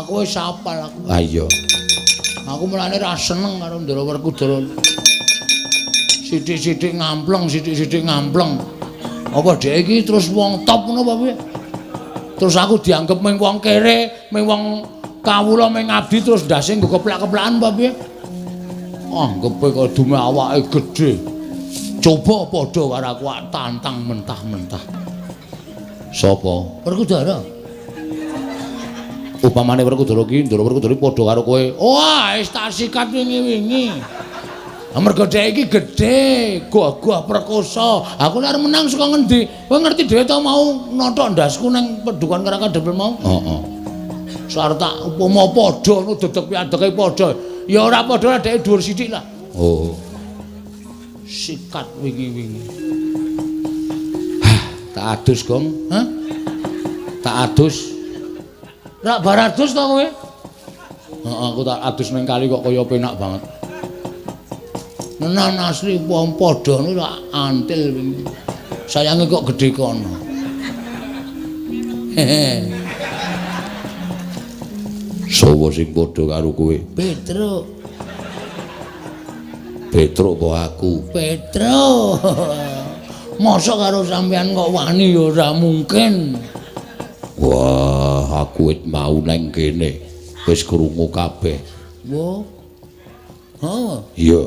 Aku wis apal aku. Ha iya. Aku mulane ra seneng karo Ndara Werkudara. Sithik-sithik ngampleng, sithik-sithik ngampleng. Apa dhek iki terus wong top ngono apa piye? Terus aku dianggep mung wong kere, mung wong kawula mung ngabdi terus ndase nggo keplak-keplakan apa piye? Anggepe kok dume awake gedhe. Coba padha karo aku tantang mentah-mentah. Sapa? Werkudara. Upamane Werkudara ki, Ndara Werkudara padha karo kowe. Wah, wis tak sikat wingi-wingi. Mergo dhek iki gedhe, gagah perkosa. Aku nek arep menang saka ngendi? Kowe ngerti dhewe to mau nothok ndasku nang pedukan Karang Kadempel mau? Heeh. Sarep tak upama padha ngono dedeg piadege padha. Ya ora padha dhek dhuwur sithik lah. Oh. Sikat wingi-wingi. Hah, tak adus, Gong. Hah? Tak adus. Rak bar adus to kowe? Heeh, aku tak adus ning kali kok kaya penak banget. Nenan asli wong padha ngono rak antil wingi. Sayange kok gedhe kono. Hehe. Sopo sing padha karo kowe? Petruk. Petruk apa aku? Petruk. Mosok karo sampean kok wani ya ora mungkin. Wah, aku wit mau nang kene. Wis krungu kabeh. Wah. Ha. Iya.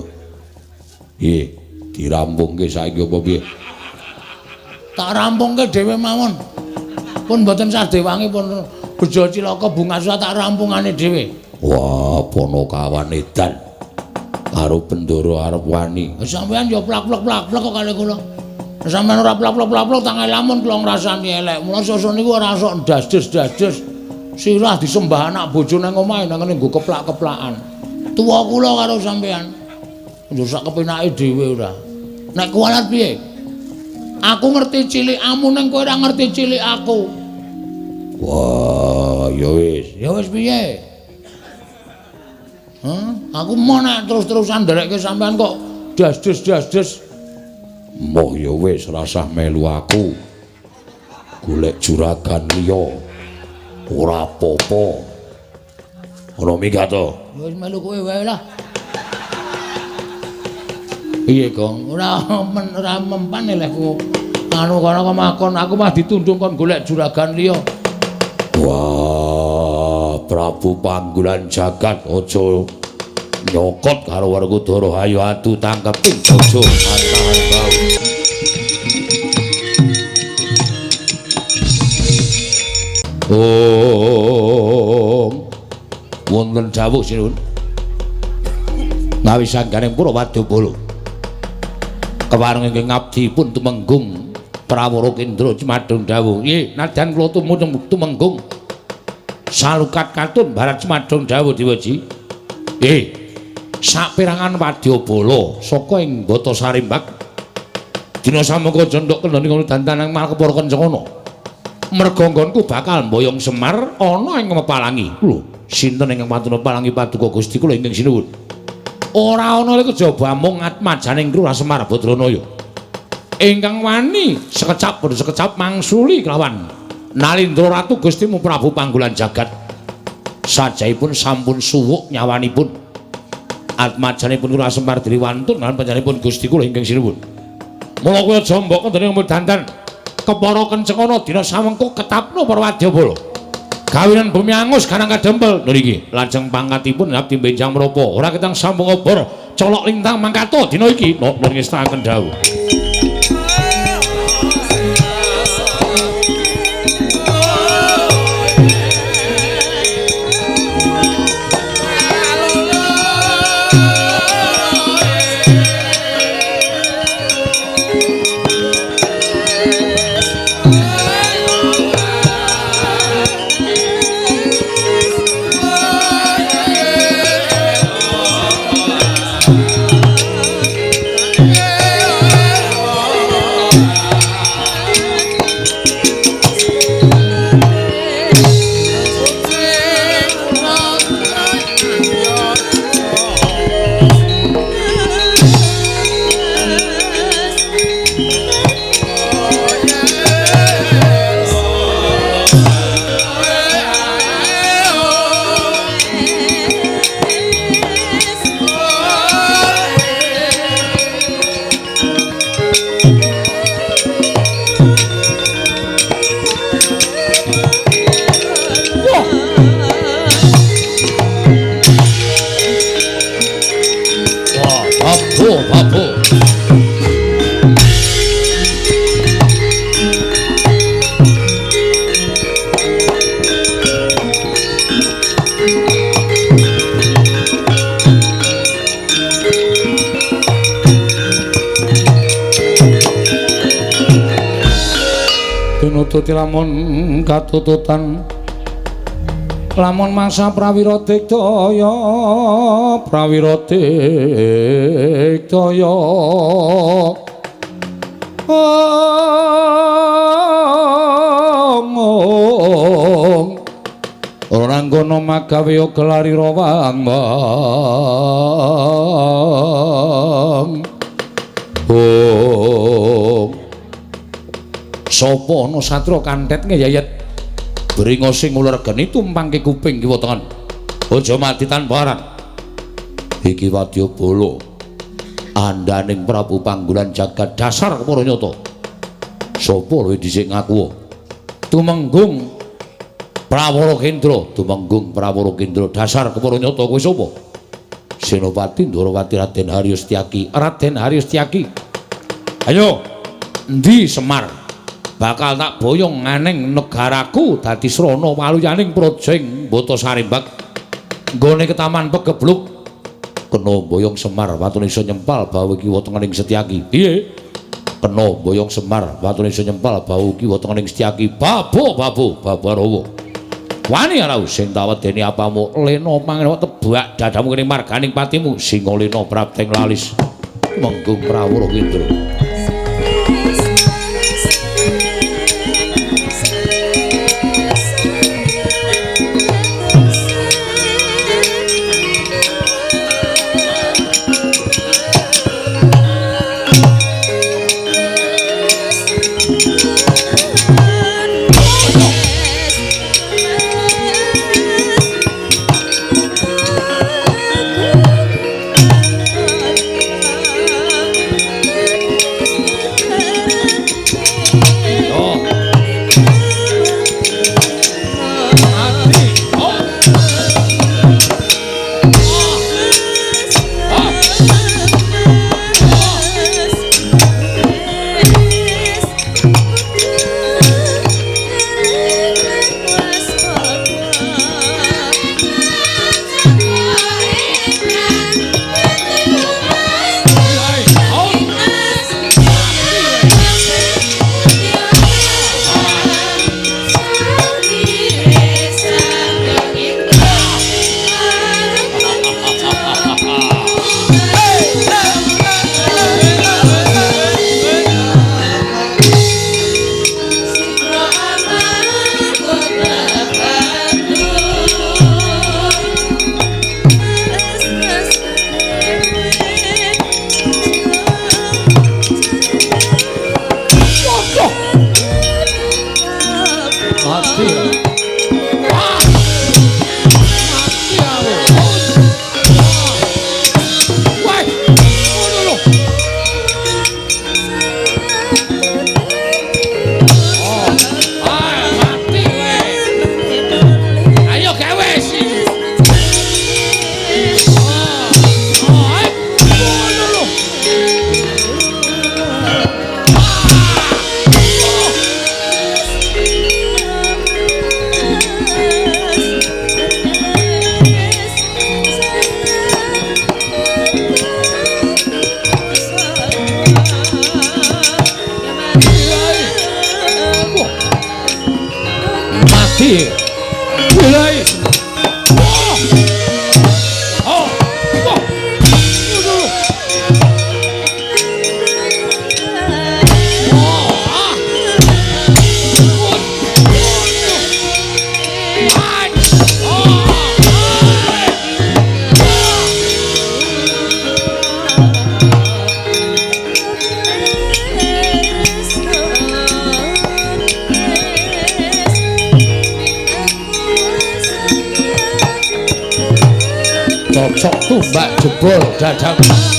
Piye? Dirampungke saiki apa piye? Tak rampungke dhewe mawon. Pun mboten sadewangi pun bejo cilaka bunga tak rampungane dhewe. Wah, Ponokawan edan. Karo Bendara arep wani. Sampeyan ya plak-plak-plak-plak kok kali kula. Sampeyan ora plak-plak-plak tangan lamun kula ngrasani elek. Mula sesuk niku ora sok ndas-des-das-des. Sirah disembah anak bojo nang omahe nang ngene nggo keplak-keplakan. Tuwa kula karo sampeyan. Yo sak kepenake dhewe ora. Nek kuwalat piye? Aku ngerti cilikamu ning kowe ora ngerti cilik aku. Wah, ya wis. Ya wis piye? Hah? Aku mau nek terus-terusan nderekke sampean kok das-des-das-des. Moh ya wis rasah melu aku. Golek juragan liya. Ora apa-apa. Ora minggat to. Ya wis melu kowe wae lah. Piye, Gong? Ora ora mempan elehku. Anu kono kemakon aku mah ditundung kon golek juragan liya. Wah, Prabu Panggulan Jagat aja nyokot karo Werkudara. Ayo adu tangkeping aja tahan bau. Om wonten dawuh sinuwun. Ngawi sangganing para wadyabala. Kepareng ingkang ngabdi pun tumenggung Prawara Kendra Cemadong dawuh. Nggih, nadyan kula tumenggung salukat katun barat Cemadong dawuh Dewaji. Nggih, saperangan wadyabala saka ing Bata Sarimbak dina samangka jendhok kendhani ngono dandanang malah kepara kencana. Merga nggonku bakal mboyong Semar ana ing Mepalangi. Lho, sinten ingkang wantun Mepalangi paduka Gusti kula ingkang sinuwun? Ora ana iku kejaba mung atmajaning Lurah Semar Badranaya. Ingkang wani sekecap padha sekecap mangsuli kelawan Nalindra Ratu Gustimu Prabu Panggulan Jagat. Sajaipun sampun suwuk nyawanipun. Atmajanipun Lurah Semar diri wantun lan panjenenganipun Gusti kula ingkang sinuwun. Mula kowe aja mbok kendhane ngomong dandan. Kepara kencengana dina samengko ketapno para wadyabala. Gawinan bumi angus karang kadempel. Lho iki lajeng pangkatipun abdi benjang menapa ora ketang sambung obor colok lintang mangkato dina iki nuwun ngestakaken dawuh. Yeah. Putih lamun katututan lamun masa prawira digdaya prawira digdaya ora nggono magawe gelari rawang sapa ana satra kantet ngeyayet bringo sing uler geni tumpangke kuping kiwa tengen aja mati tanpa aran iki wadyabala andaning Prabu Panggulan jagat dasar kepara nyata sapa luwih dhisik ngaku Tumenggung Prawara Kendra Tumenggung Prawara Kendra dasar kepara nyata kowe sapa Senopati Ndorowati Raden Haryo Setyaki Raden Haryo Setyaki ayo endi Semar bakal tak boyong nganeng negaraku dadi srana waluyaning praja ing Bata Sarimbak nggone ketaman pegebluk kena boyong Semar watune iso nyempal bau kiwa tengening Setyaki piye kena boyong Semar watune iso nyempal bau kiwa tengening Setyaki babo babo babarawa wani ora sing tak wedeni apamu lena mangan tebak dadamu kene marganing patimu singa lena prapteng lalis Menggung Prawara Kendra. Cocok tumbak jebol dadamu.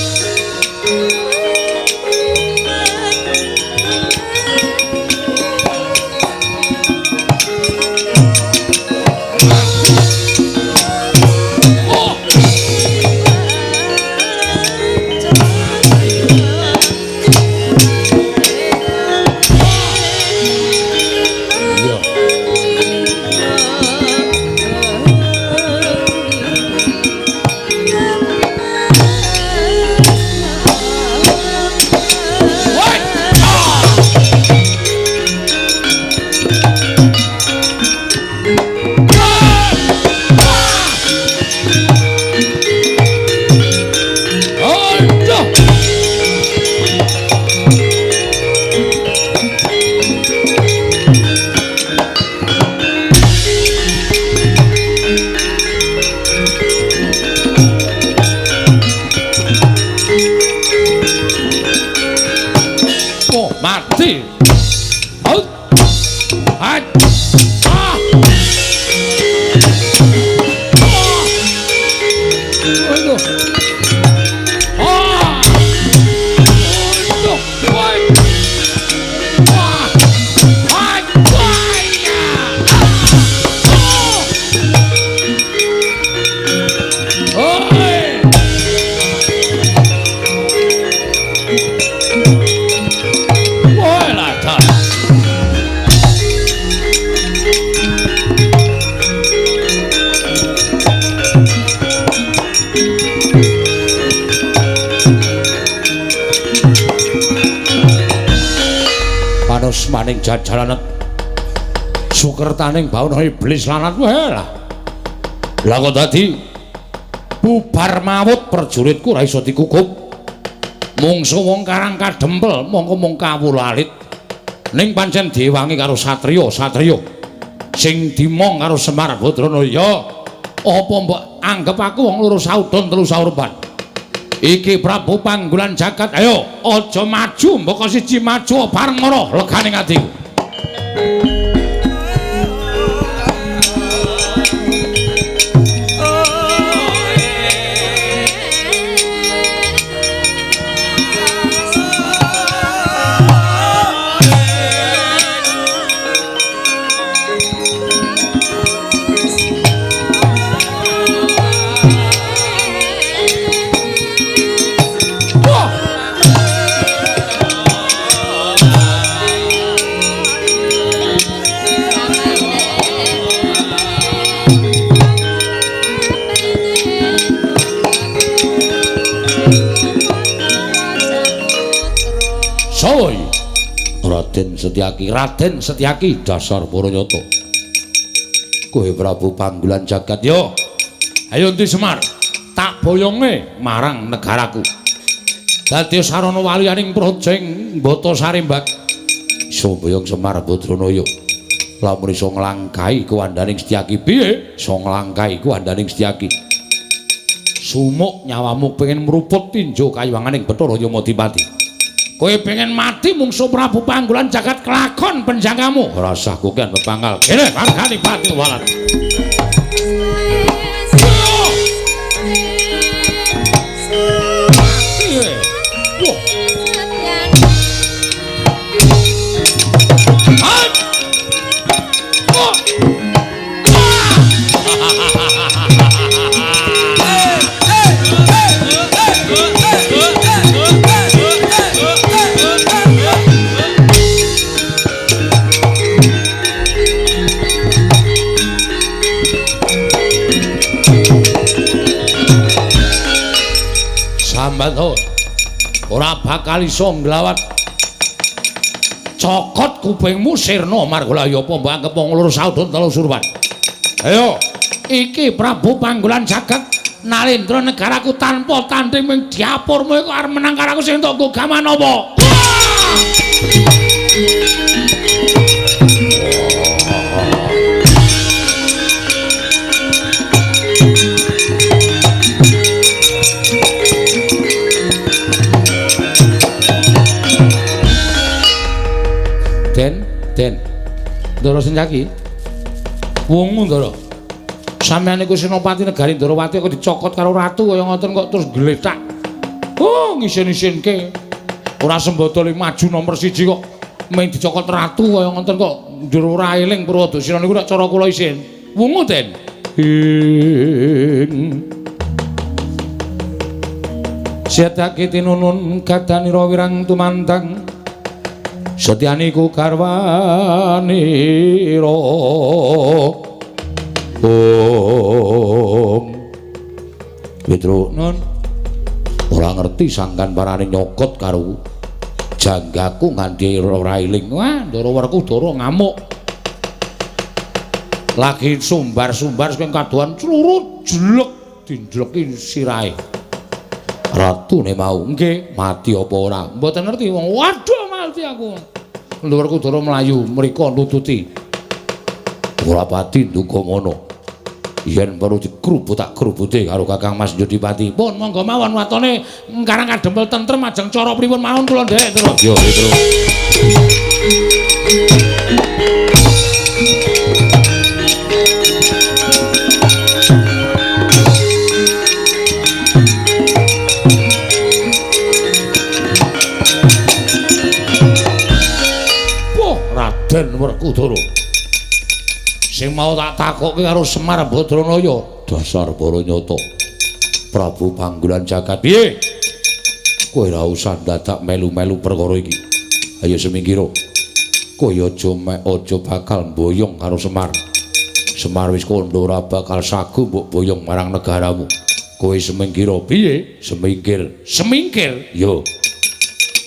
Suksmaning jajalanet sukertaning bawana iblis lanat wae lah. Lah kok dadi bubar mawut prajuritku ora iso dikukup. Mungsu wong Karang Kadempel mongko mung kawula alit. Ning pancen diwangi karo satriya-satriya sing dimong karo Semar Badranaya. Apa mbok anggep aku wong loro saudon telu saurban? Iki Prabu Panggulan Jagat, ayo aja maju mbok siji maju bareng ngono legane atiku. Raden Setyaki, Raden Setyaki dasar Paranyata. Kowe Prabu Panggulan Jagat yo. Ayo endi Semar, tak boyonge marang negaraku. Dadi sarana waliyaning praja ing Batasari Mbak. Iso boyong Semar Badranaya. Lamun iso nglangkahi kuwandaning Setyaki piye? Iso nglangkahi kuwandaning Setyaki. Sumuk nyawamu pengen mruput tinjo kayuwanganing Bathara Yamadipati. Kowe pengen mati mungsu Prabu Panggulan Jagat kelakon penjagamu. Ora usah kokean pepangkal. Kene margani pati walat. Sambat ora bakal iso nglawat. Cokot kupingmu sirna margolaya apa mbok anggep wong loro saudon telu surwan. Ayo, iki Prabu Panggulan Jagat Nalendra negaraku tanpa tanding ming diapurmu iku arep menang karo aku sing entuk nggo gaman apa? Den, Ndara Setyaki. Wungu Ndara. Sampeyan niku senopati negari Ndarawati kok dicokot karo ratu kaya ngoten kok terus gletak. Oh, ngisin-isinke. Ora sembada le maju nomor 1 kok mung dicokot ratu kaya ngoten kok njur ora eling Purwadasina niku nek cara kula isin. Wungu, Den. Ing Setyaki tinunun gadanira wirang tumandang. Setyaniku garwanira. Om Petro non ora ngerti sangkan parane nyokot karo janggaku nganti ora eling. Wah, Ndara Werkudara ngamuk. Lagi sumbar-sumbar sing kadohan clurut jlek dindleki sirahe. Ratune mau nggih mati apa ora? Mboten ngerti wong. Waduh mati aku. Ndara Werkudara mlayu mriko nututi. Ora pati nduga ngono. Yen perlu dikrubut tak krubute karo Kakang Mas Jodipati. Pun monggo mawon watone Karang Kadempel tentrem ajeng cara pripun mawon kula nderek terus. Yo terus. Wah, Raden Werkudara. Sing mau tak takokke karo Semar Badranaya, dasar Paranyata. Prabu Panggulan Jagat, piye? Kowe ora usah dadak melu-melu perkara iki. Ayo semingkira. Kowe aja bakal mboyong karo Semar. Semar wis kandha ora bakal sagu mbok boyong marang negaramu. Kowe semingkira piye? Semingkir. Semingkir? Yo.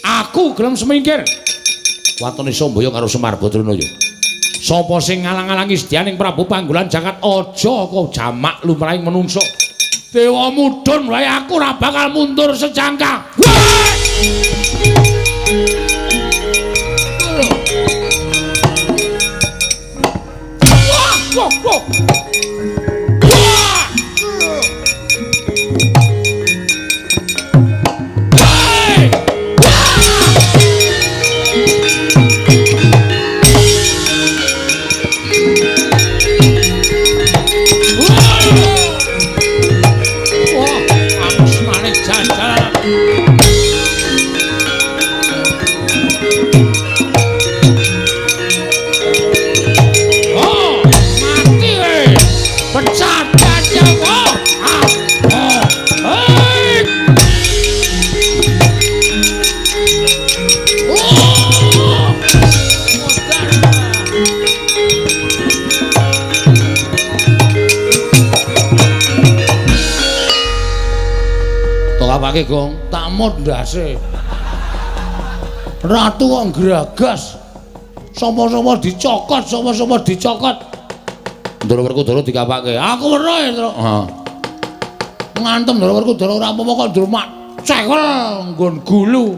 Aku gelem semingkir. Watone Sambaya karo Semar Badranaya. Sapa sing ngalang-alangi sedyaning Prabu Panggulan Jagat aja kok jamak lumrahing menungsa. Dewa mudhun wae aku ora bakal mundur sejangka. Wah, wah, wah. Apake, Gong? Tak mut ndase. Ratu kok ngragas. Sapa-sapa dicokot, sapa-sapa dicokot. Ndara Werkudara dikapake. Aku weruh, Tru. Heeh. Ngantem Ndara Werkudara ora apa-apa kok ndrumak cekel nggon gulu.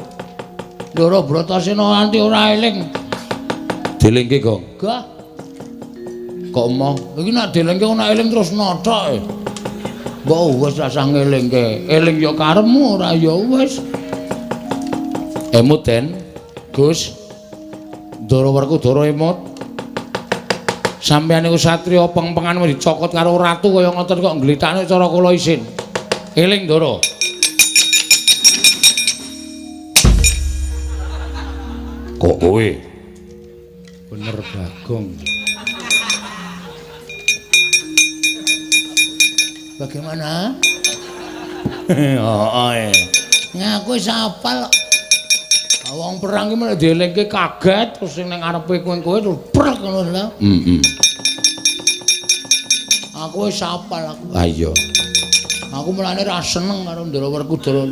Ndara Bratasena nganti ora eling. Dilingke, Gong. Gah. Kok emoh? Iki nek dilingke ora eling terus nothok. Mbok wis rasah ngelingke. Eling ya karepmu, ora ya wis. Emut Den, Gus. Ndara Werkudara emut. Sampeyan niku satriya pengpengan dicokot karo ratu kaya ngoten kok nglitakne cara kula isin. Eling Ndara. Kok kowe? Bener Bagong. Bagaimana? Heeh. Ngaku wis hafal. Wong perang ki nek dielingke kaget terus sing ning ngarepe kowe-kowe terus brek ngono lho. Heeh. Aku wis hafal aku. Ha iya. Aku mulane ra seneng karo Ndara Werkudara.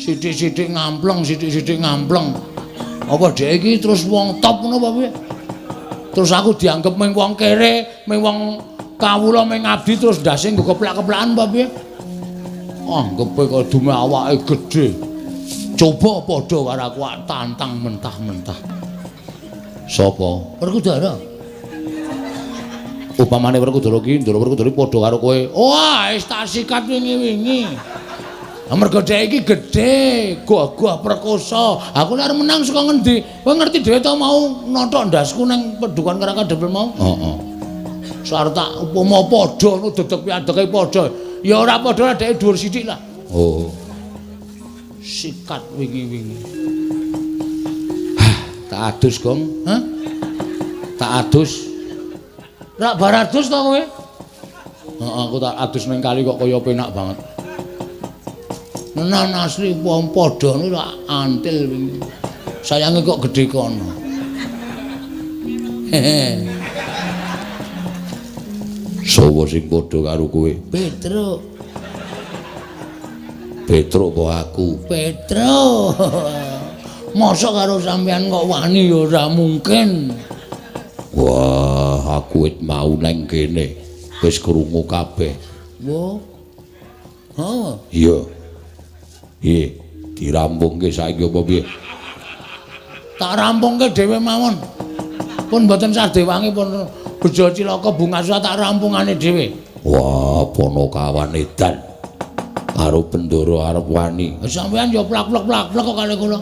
Sithik-sithik ngampleng, sithik-sithik ngampleng. Apa dhek iki terus wong top ngono apa piye? Terus aku dianggep mung wong kere, mung wong kawula mung ngabdi terus ndase nggo keplak-keplakan apa piye? Anggepe kok dume awake gedhe. Coba padha karo aku tantang mentah-mentah. Sapa? Werkudara. Upamane Werkudara ki, Ndara Werkudara padha karo kowe. Wah, wis tak sikat wingi-wingi. Mergo dhek iki gedhe, gagah perkosa. Aku nek arep menang saka ngendi? Kowe ngerti dhewe to mau nothok ndasku nang pedukan Karakadempel mau? Heeh. Sarep tak upama padha ngono dedeg piadege padha. Ya ora padha dheke dhuwur sithik lah. Oh. Sikat wingi-wingi. Hah, tak adus, Gong. Hah? Tak adus. Rak bar adus to kowe? Heeh, aku tak adus ning kali kok kaya penak banget. Nenan asli wong padha niku rak antil wingi. Sayange kok gedhe kono. Hehe. Sopo sing padha karo kowe? Petruk. Petruk apa aku? Petruk. Mosok karo sampean kok wani ya ora mungkin. Wah, aku wit mau nang kene. Wis krungu kabeh. Wo. Ha. Iya. Piye? Dirampungke saiki apa piye? Tak rampungke dhewe mawon. Pun mboten sah dewangi pun bejo cilaka bunga tak rampungane dhewe. Wah, Panakawan edan. Karo Bendara arep wani. Sampeyan ya plak-plak-plak kok kali kula.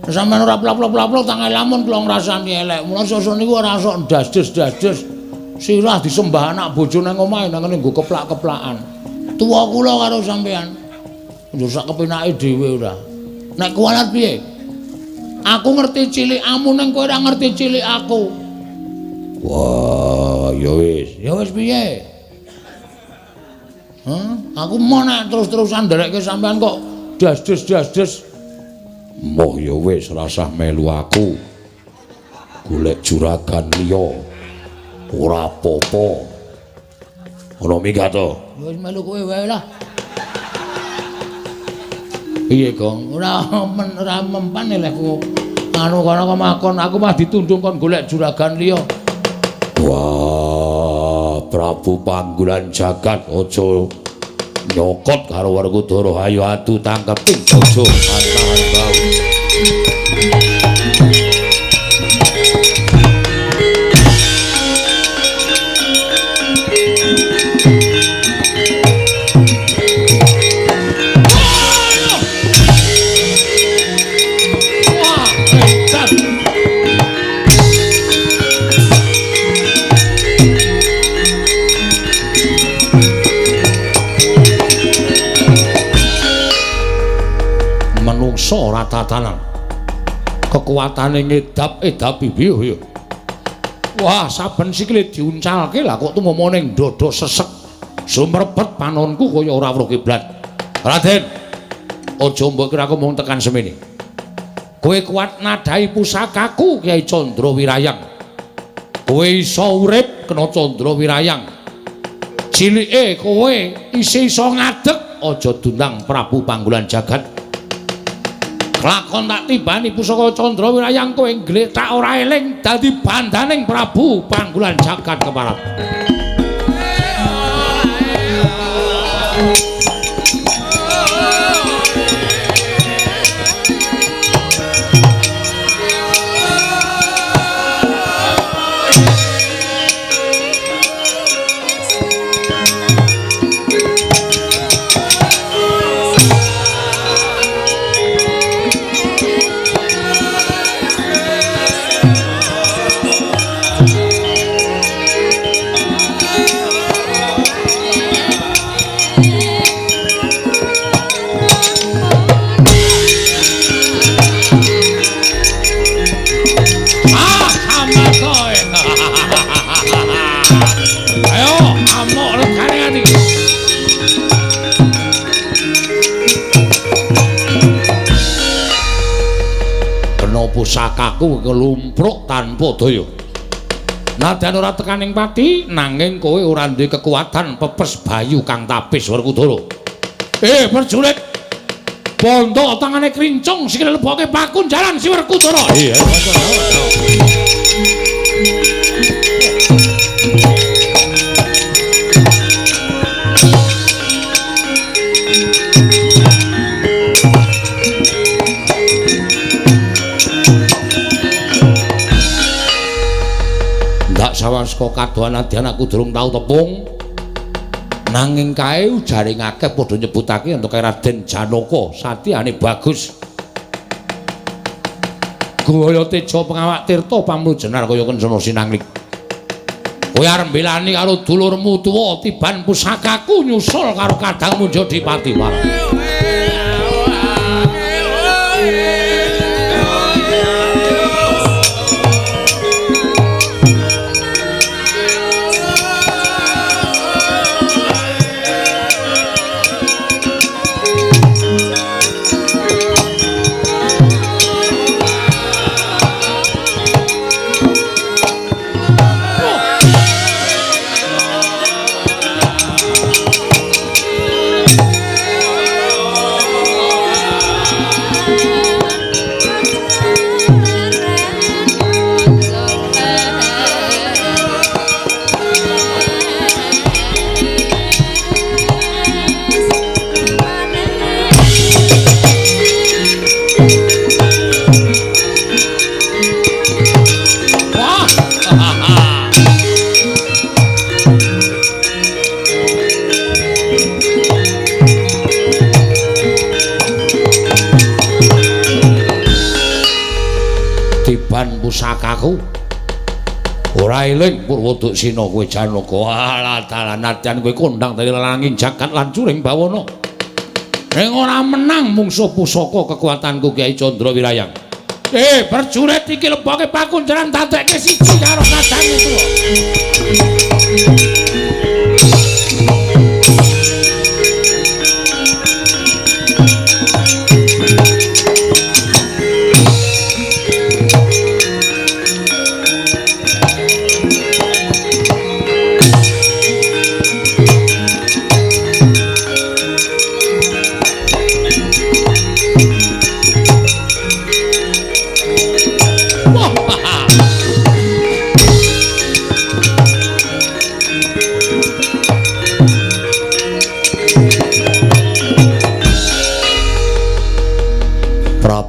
Sampeyan ora plak-plak-plak tangan lamun kula ngrasani elek. Mula sesuk niku ora sok ndas-des-das-des. Sirah disembah anak bojo nang omahe nang ngene nggo keplak-keplakan. Tuwa kula karo sampeyan. Yo sak kepenake dhewe ora. Nek kuwalat piye? Aku ngerti cilikamu ning kowe ora ngerti cilik aku. Wah, ya wis. Ya wis piye? Hah? Aku mau nek terus-terusan nderekke sampean kok das-des-das-des. Moh ya wis rasah melu aku. Golek juragan liya. Ora apa-apa. Ana minggat to. Ya wis melu kowe wae lah. Piye, Gong? Ora ora mempan lehku. Anu kono kok makon aku mah ditundung kon golek juragan liya. Wah, Prabu Panggulan Jagat aja nyokot karo Werkudara, ayo adu tangkeping aja tahan bau. Menungso ora tatanan. Kekuatane ngedap-edapi piye. Wah, saben sikile diuncalke lah kok tumama ning dada sesek. Sumrebet panonku kaya ora weruh kiblat. Raden, aja mbok kira aku mung tekan semene. Kowe kuat nadhahi pusakaku Kyai Candra Wirayang. Kowe iso urip kena Candra Wirayang. Cilike kowe isih iso ngadeg, aja dundang Prabu Panggulan Jagat. Lakon tak tibani pusaka Candra Wirayang kowe nggletak ora eling dadi bandaning Prabu Panggulan Jagat keparat. Pusakaku kelumpruk tanpa daya. Nadyan ora tekaning pati, nanging kowe ora duwe kekuatan pepes bayu kang tapis Werkudara. Prajurit, bondo tangane krincung sikile leboke pakunjaran si Werkudara. Iya. Sawaska kadohan nadyan aku durung tau tepung, nanging kae ujare akeh padha nyebutake yen kae Raden Janaka satyane bagus. Gaya teja pengawak tirta pamrujenar kaya kencana sinanglik. Kowe arep mbelani karo dulurmu tuwa tiban pusakaku nyusul karo kadangmu Jodipati Wara. Pusakaku ora eling Purwoduksina kowe Janaka. Alah dalan nadyan kowe kondang dadi lananging jagat lan curing bawana, ning ora menang mungsuh pusaka kekuatanku Kyai Candra Wirayang. Prajurit iki leboke pakunjaran dadekke siji karo kadange tuwa.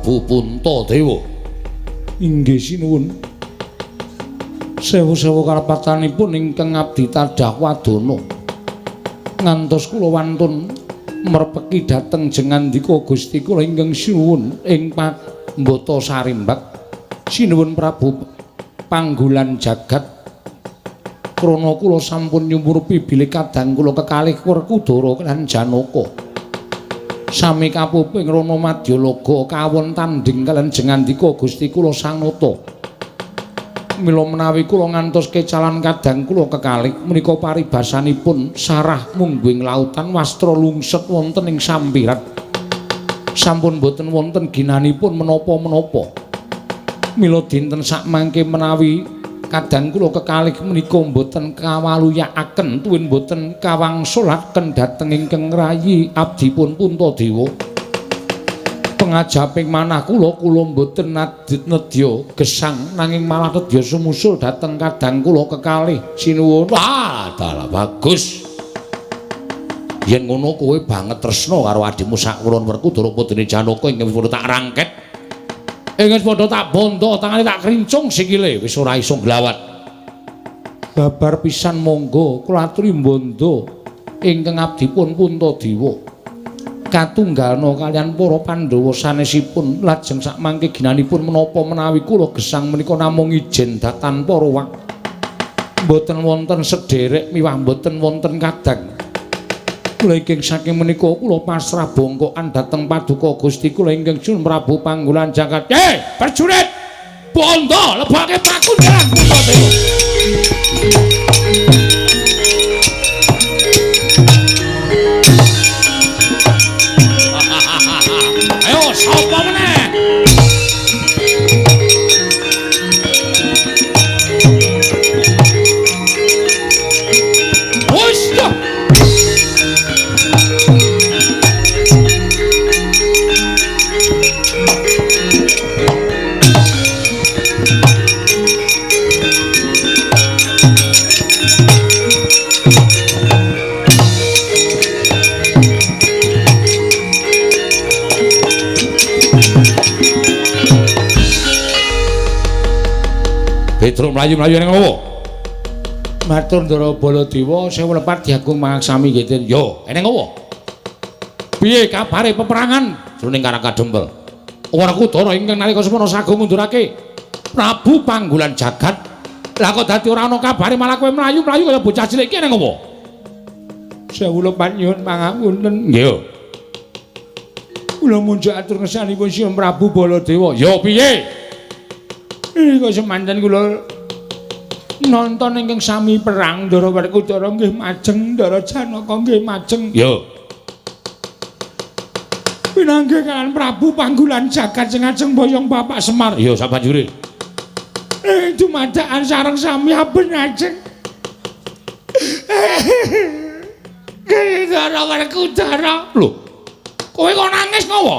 Prabu Puntadewa. Inggih sinuwun. Sewu-sewu kalepatanipun ingkang abdi tadah wadana. Ngantos kula wantun merpeki dhateng jengandika Gusti kula ingkang sinuwun ing Pambata Sarimbak. Sinuwun Prabu Panggulan Jagat. Krana kula sampun nyumurupi bilih kadang kula kekalih Werkudara lan Janaka. Sami kapuping Rana Madyalaga kawon tandhing kaliyan jengandika Gusti kula Sang Nata. Mila menawi kula ngantos kecalan kadang kula kekalih menika paribasanipun sarah mungguing lautan wastra lungset wonten ing sampiran. Sampun boten wonten ginanipun menapa-menapa. Mila dinten sakmangke menawi kadang kula kekalih menika mboten kawaluyakaken tuwin mboten kawangsulaken dhateng ingkang rayi abdipun Puntadewa. Pengajaping manah kula kula mboten nedya gesang nanging malah nedya sumusul dhateng kadang kula kekalih. Sinuwun. Wah, dalah bagus. Yen ngono kowe banget tresna karo adhimu sakwulon Werkudara putri Janaka ingkang wis padha tak rangket. Ing wis padha tak bondo, tangane tak krincung sikile wis ora iso nglawat. Babar pisan monggo kula aturi bondo ingkang abdipun Puntadewa. Katunggalna kaliyan para Pandhawa sanesipun lajeng sakmangke ginanipun menapa menawi kula gesang menika namung ijen tanpa ruwak. Mboten wonten sederek miwah mboten wonten kadang. Kula ingkang saking menika kula pasrah bongkokan dhateng paduka Gusti kula ingkang Sun Prabu Panggulan Jagat. Prajurit! Bondo lebake pakunjaran Puntadewa. Ayo sapa meneh? Wis toh. Petro mlayu-mlayu ning ngopo? Matur Ndara Baladewa sewu lepat diagung mangaksami nggih. Yo, eneng ngopo? Piye kabare peperangan jroning Karang Kadempel? Werkudara ingkang nalika semono sagung ngundurake Prabu Panggulan Jagat. Lah kok dadi ora ana kabare malah kowe mlayu-mlayu kaya bocah cilik iki eneng ngopo? Sewu lepat nyuwun pangapunten. Nggih. Kula munjuk atur ngersanipun Sinuwun Prabu Baladewa. Yo piye? Kok semanten kula nonton ingkang sami perang Ndara Werkudara nggih majeng, Ndara Janaka nggih majeng. Yo. Pinanggih kaliyan Prabu Panggulan Jagat sing ajeng boyong Bapak Semar. Yo sabanjure. Dumadakan sareng sami aben ajeng. Ndara Werkudara. Lho. Kowe kok nangis ngopo?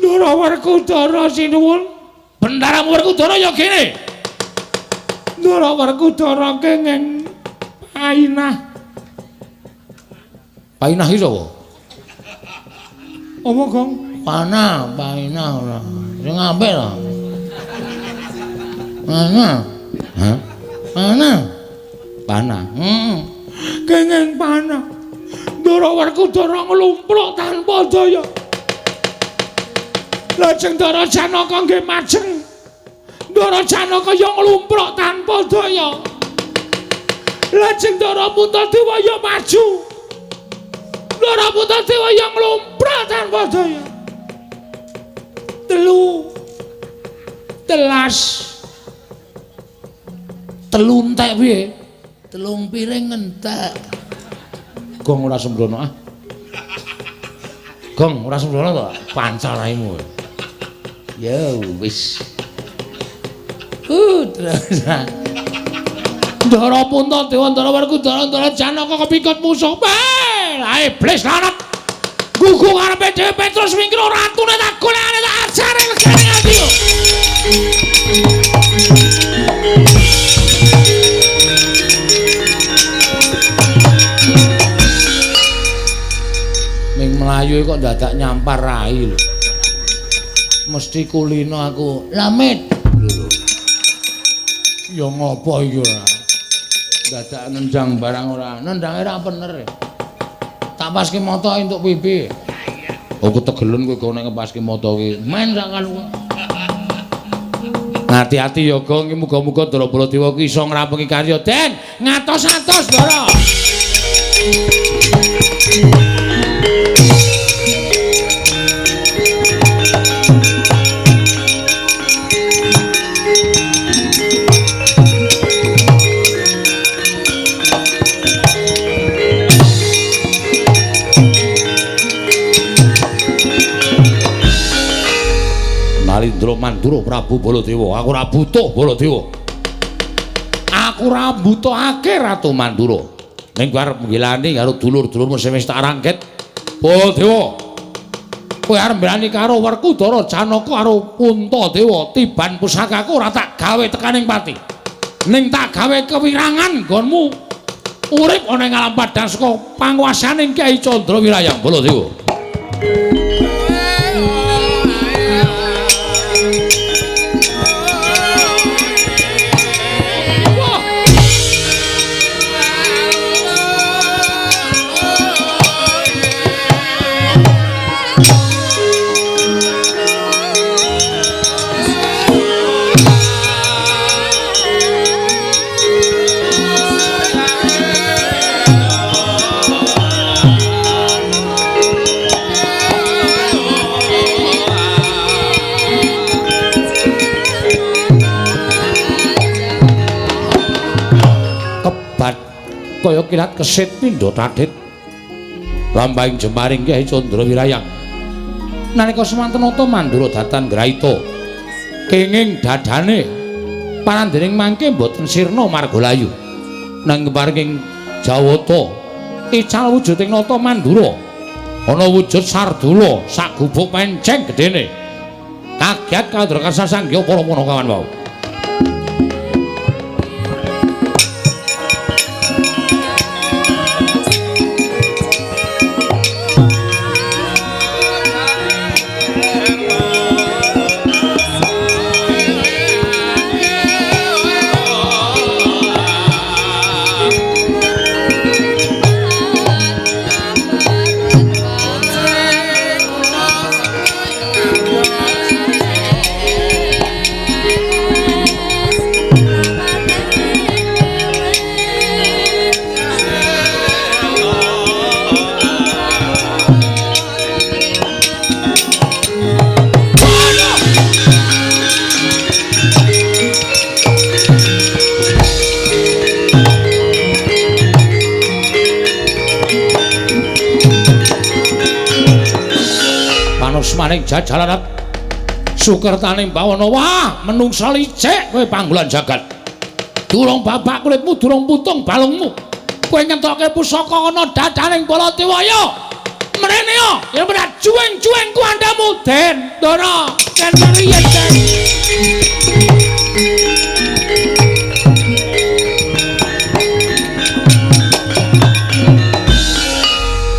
Ndara Werkudara sinuwun. Bendaramu Werkudara ya kene. Ndara Werkudara kenging painah. Painah iki sapa? Apa, Gong? Panah, painah ora. Sing apik ta. Panah. Hah? Panah. Panah. Heeh. Kenging panah. Ndara Werkudara nglumpruk tanpa daya. Lajeng Ndara Janaka nggih majeng. Ndara Janaka ya nglumpruk tanpa daya. Lajeng Ndara Puntadewa ya maju. Ndara Puntadewa ya nglumpruk tanpa daya. Telu telas. Telu entek piye? Telung piring entek. Gong ora sembrono ah. Gong ora sembrono to? Pancal raimu. Ya wis. Terus. Ndara Puntadewa, Ndara Werkudara, Ndara Janaka kepikut musuh. Lah iblis lanat. Gugu ngarepe dhewe Petrus wingkir ratune tak golekane tak ajare legane ati. Ming mlayu kok dadak nyampar rai lho. Mesti kulino aku. Lamit. Lho. Ya ngopo iki ora? Dadak nendang barang ora. Nendange ra bener. Tak paske mata entuk pipi. Oh ketegelen kowe kok nek ngepaske mata ki. Men sak kalu. Hati-hati ya Gong, muga-muga Ndara Baladewa ki iso ngrampungi karya. Den, ngatos-atos Ndara. Nalindra Mandura Prabu Baladewa, aku ora butuh Baladewa. Aku ora butuhake Ratu Mandura. Ning arep nggilani karo dulur-dulurmu sing wis tak rangket. Baladewa. Kowe arep mbilani karo Werkudara, Janaka karo Puntadewa, tiban pusakaku ora tak gawe tekaning pati. Ning tak gawe kewirangan nggonmu urip ana ing alam padhang saka panguwasaning Kyai Candra Wirayang Baladewa. Kaya kilat kesit pindha tadhit lampahing jemaring Kyai Candra Wirayang. Nalika semanten nata Mandura datan ngraita kenging dadane parandening mangke mboten sirna marga layu. Nang paring Jawata ical wujuding nata Mandura ana wujud sardula sak gubuk penceng gedene. Kaget kandra kasasangya para panakawan wau. Maning jajalarat sukertaning bawana. Wah, menungsa licik kowe panggolan jagat. Durung babak kulitmu, durung putung balungmu. Kowe ngentokke pusaka ana dadaning Baladewa ya. Mrene ya, yen ora juweng-juweng kuandamu, Den. Ndara, ken riyen, Den.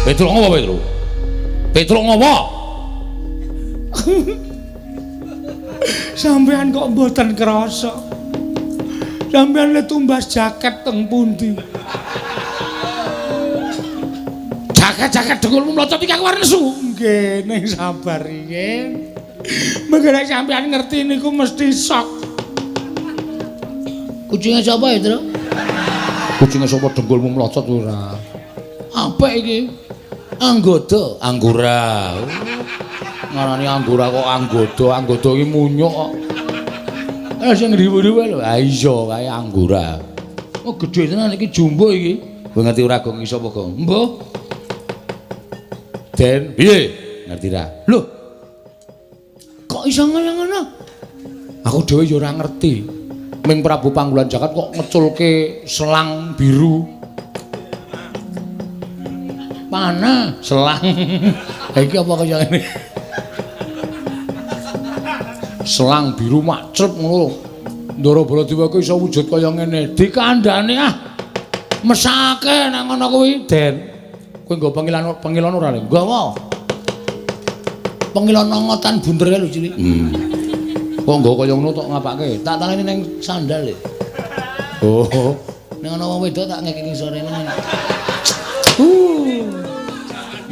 Petruk ngopo, Petruk? Petruk ngopo? Sampeyan kok mboten krasa. Sampeyan le tumbas jaket teng pundi? Jaket-jaket dengkulmu mlocot iki aku arep nesu. Nggih, ning sabar riyin. Mengko nek sampeyan ngerti niku mesti sok. Kucinge sapa ya, Tru? Kucinge sapa dengkulmu mlocot ora? Apik iki. Anggoda, anggura. Ngarani anggura kok anggoda, anggoda iki munyuk kok. Sing riwu-riwu lho. Ha iya kae anggura. Oh gedhe tenan iki jumbo iki. Kowe ngerti ora Gong iso apa Gong? Mbuh. Den, piye? Ngerti ra? Lho. Kok iso ngono-ngono? Aku dhewe ya ora ngerti. Ming Prabu Panggulan Jagat kok ngeculke selang biru. Panah selang. Ha iki apa kaya ngene? Selang biru macrep ngono. Ndara Baladewa kuwi iso wujud kaya ngene. Dikandhane ah. Mesake nang ngono kuwi, Den. Kowe nggo pengilon ora, Le? Nggawa. Pengilon nongotan bunder kae lho cilik. Kok nggo kaya ngono tok ngapake? Tak taleni ning sandal e. Oh. Ning ana wong wedok tak ngekeki ngisore ngene.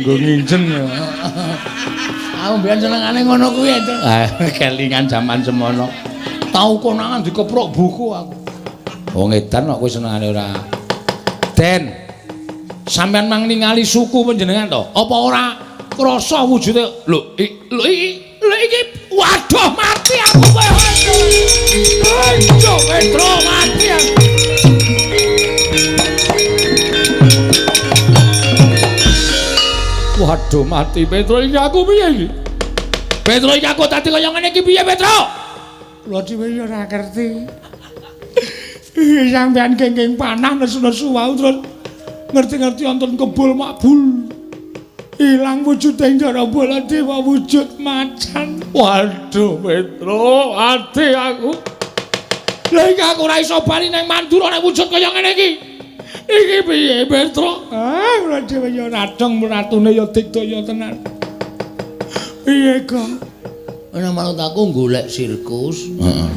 Nggo nginjen ya. Aku mbiyen senengane ngono kuwi to. Ah, kelingan jaman semono. Tau konangan dikeprok buku aku. Wong edan kok kowe senengane ora. Den. Sampeyan mang ningali suku panjenengan to? Apa ora krasa wujude? Lho, lho iki waduh mati aku kowe. Aduh, Petro mati aku. Waduh mati Petro iki aku piye iki? Petro iki aku dadi kaya ngene iki piye Petro? Kula dhewe ya ora ngerti. Sampeyan gengking panah nesu-nesu wau terus ngerti-ngerti wonten kebul makbul. Ilang wujude Ndara Baladewa wujud macan. Waduh Petro, ati aku. Lha iki aku ora iso bali nang Mandura nek wujud kaya ngene iki. Iki piye Petro? Ah, kula dhewe ya radong ratune ya digdaya tenan. Piye kok? Ora manut aku golek sirkus. Heeh.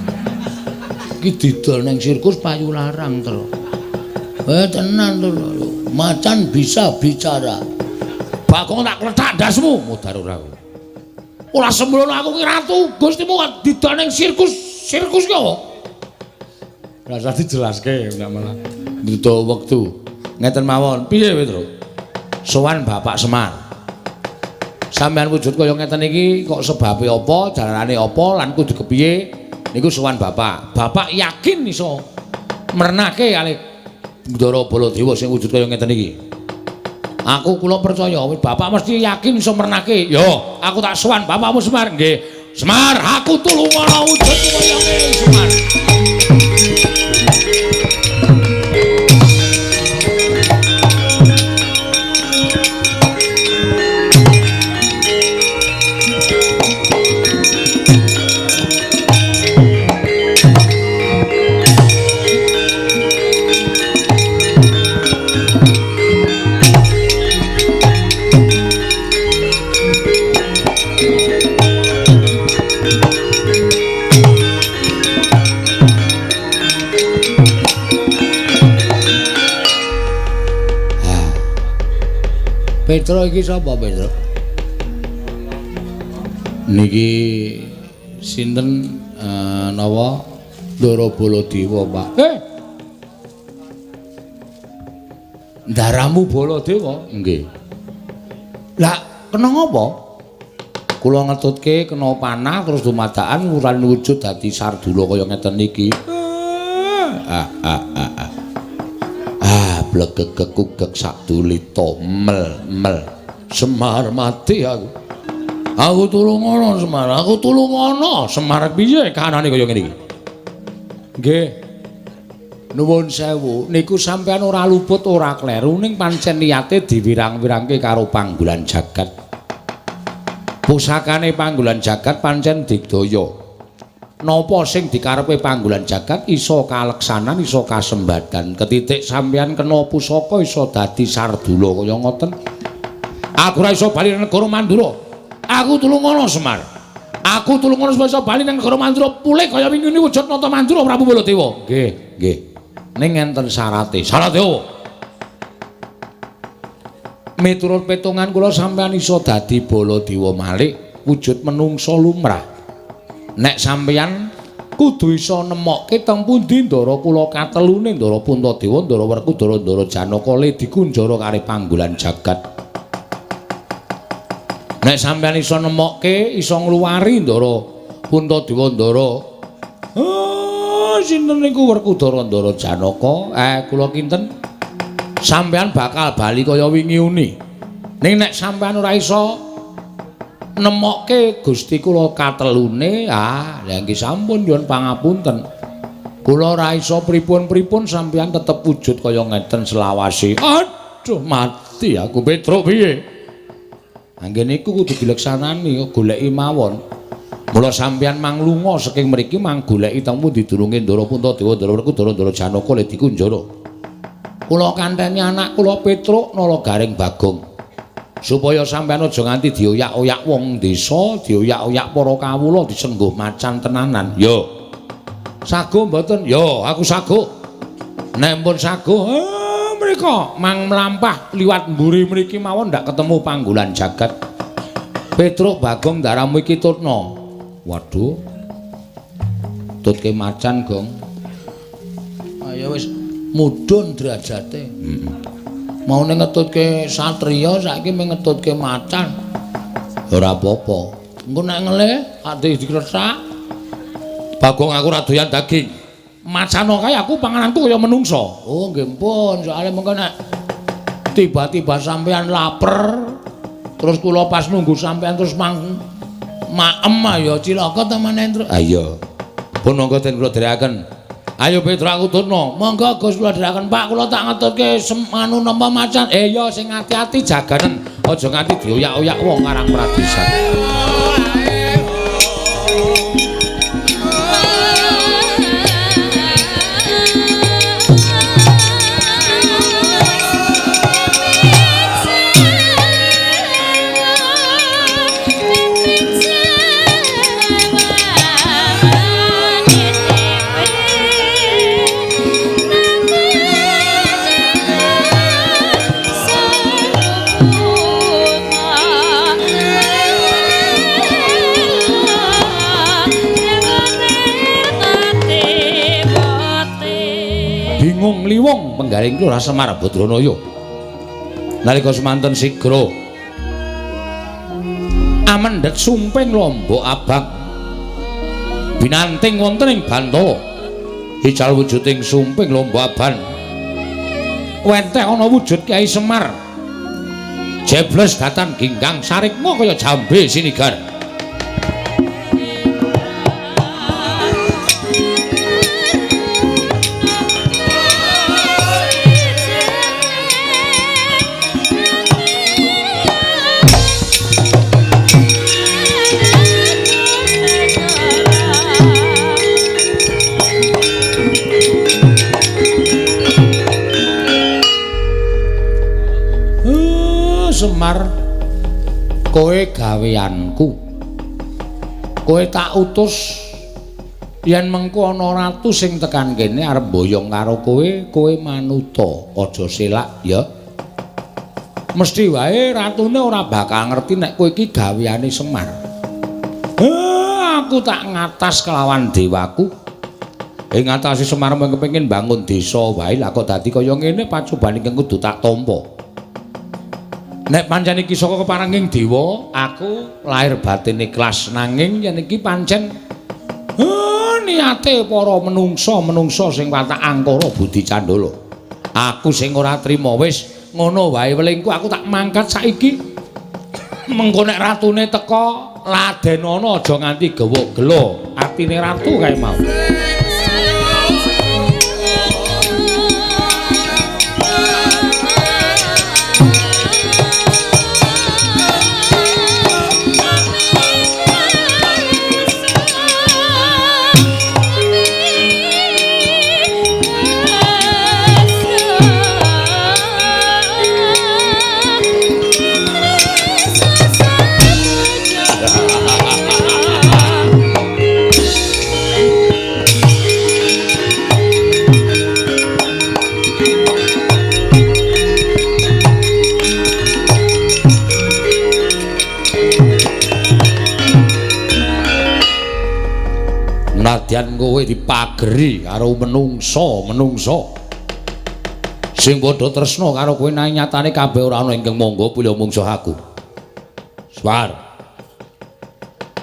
Iki didol nang sirkus payu larang, Tru. Tenan to. Macan bisa bicara. Bagong tak klethak ndasmu, mudar ora aku. Ora sembrono aku ki ratu, Gustimu didol nang sirkus. Sirkus ki apa? Rasa dijelaske ndak malah. Butuh wektu. Ngeten mawon. Piye Petro? Sowan Bapak Semar. Sampeyan wujud kaya ngeten iki kok sebabe apa, jalarane apa lan kudu kepiye niku sowan Bapak. Bapak yakin iso mrenake kalih Ndara Baladewa sing wujud kaya ngeten iki. Aku kula percaya Bapak mesti yakin iso mrenake. Yo, aku tak sowan Bapakmu Semar. Nggih. Semar, aku tulungono wujud kaya ngene Semar. Petro iki sapa Petro? Niki sinten napa Ndara Baladewa, Pak? Ndaramu Baladewa? Nggih. Lah kena ngapa? Kula ngetutke kena panah terus dumadakan wuran wujud dadi sardula kaya ngeten iki. Blegegekugek sakdulita mel-mel. Semar mati aku. Aku tulungono Semar, aku tulungono. Semar piye kahanane kaya ngene iki? Nggih. Nuwun sewu, niku sampean ora luput ora kleru ning pancen niate diwirang-wirangke karo panggolan jagat. Pusakane panggolan jagat pancen digdaya. Napa sing dikarepe panggolan jagat iso kaleksanan, iso kasembadan. Ketitik sampean kena pusaka iso dadi sardula kaya ngoten. Aku ora iso bali nang negara Mandura. Aku tulungono Semar. Aku tulungono supaya iso bali nang negara Mandura pulih kaya wingi wujud nata Mandura Prabu Baladewa. Nggih, nggih. Ning enten syarate. Syarate opo? Miturut petungan kula sampean iso dadi Baladewa malih wujud menungsa lumrah. Nek sampeyan kudu iso nemokke teng pundi ndara kula katelune Ndara Puntadewa, Ndara Werkudara, Ndara Janaka le dikunjara karo panggolan jagat. Nek sampeyan iso nemokke, iso ngluwari Ndara Puntadewa, Ndara sinten niku Werkudara, Ndara Janaka, kula kinten sampeyan bakal bali kaya wingi uni. Ning nek sampeyan ora iso nemokke Gusti kula katelune, lha nggih sampun nyuwun pangapunten. Kula ora iso pripun-pripun sampeyan tetep wujud kaya ngeten selawase. Aduh, mati aku Petruk piye? Anggen niku kudu dileksanani, goleki mawon. Mula sampeyan manglunga saking mriki mang goleki teng pundi durunge Ndara Puntadewa, Ndara Werkudara, Ndara Janaka le dikunjara. Kula kanteni anak kula Petruk Nala Gareng Bagong. Supaya sampeyan aja nganti dioyak-oyak wong desa, dioyak-oyak para kawula disengguh macan tenanan. Yo. Sago mboten? Yo, aku sago. Nek pun sago, mriko mang mlampah liwat mburi mriki mawon ndak ketemu panggolan jagat. Petruk Bagong daramu iki tutna. Waduh. Tutke macan, Gong. Ayo wis mudhun derajate. Heeh. Maune ngetutke satriya saiki mung ngetutke macan. Ora apa-apa. Engko nek ngelih ati dikresak. Bagong aku ora doyan daging. Macano kae aku pangananku kaya menungsa. Oh nggih pun, soalé mengko nek tiba-tiba sampean laper terus kula pas nunggu sampean terus mang maem ya cilaka ta maneh, Truk. Ha iya. Pun monggo den kula dherekaken. Ayo Petruk aku tutno. Monggo Gus kula dherekaken Pak, kula tak ngetutke anu napa macan. Ya sing ati-ati jaganen, aja nganti dioyak-oyak wong ngarang pradisan. Bingung liwung penggaring Lurah Semar Badranaya. Nalika semanten sigra amendhet sumping lombok abang binanting wonten ing Bantala. Ical wujuding sumping lombok abang wenteh ana wujud Kyai Semar. Jebles datan ginggang sarikma kaya jambe sinigar. Semar, kowe gaweanku. Kowe tak utus yen mengko ana ratu sing tekan kene arep mboyong karo kowe, kowe manuta, aja selak ya. Mesti wae ratune ora bakal ngerti nek kowe iki gaweane Semar. Aku tak ngatas kelawan dewaku. Ing ngatasi Semar mung kepengin bangun desa wae, lah kok dadi kaya ngene pacoban ingkang kudu tak tampa. Nek pancen iki saka keparenging dewa, aku lahir batin ikhlas, nanging yen iki pancen niate para menungsa-menungsa sing watak angkara budi candala. Aku sing ora trima wis ngono wae welingku, aku tak mangkat saiki. Mengko nek ratune teka, ladenono aja nganti gewuk gelo atine ratu kae mau. Nadyan kowe dipageri karo menungsa-menungsa sing padha tresna karo kowe, nanging nyatane kabeh ora ana ingkang mangga pulya mungsuh aku. Swar.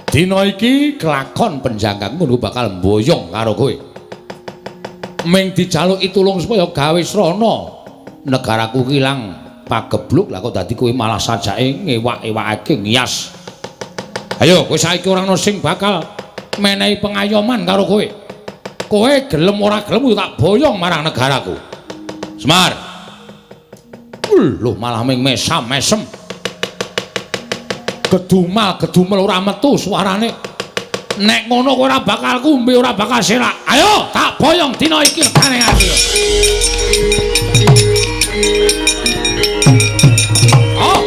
Dina iki kelakon penjangkangmu bakal mboyong karo kowe. Ming dijaluki tulung supaya gawe srana negaraku ilang pagebluk, lah kok dadi kowe malah sajake ngewak-ewakake ngias. Ayo kowe saiki ora ana sing bakal menehi pengayoman karo kowe. Kowe gelem ora gelem tak boyong marang negaraku. Semar. Lho malah ming mesam-mesem. Gedumal-gedumel ora metu suarane. Nek ngono kowe ora bakal kumbi, ora bakal selak. Ayo tak boyong dina iki legane aku. Oh.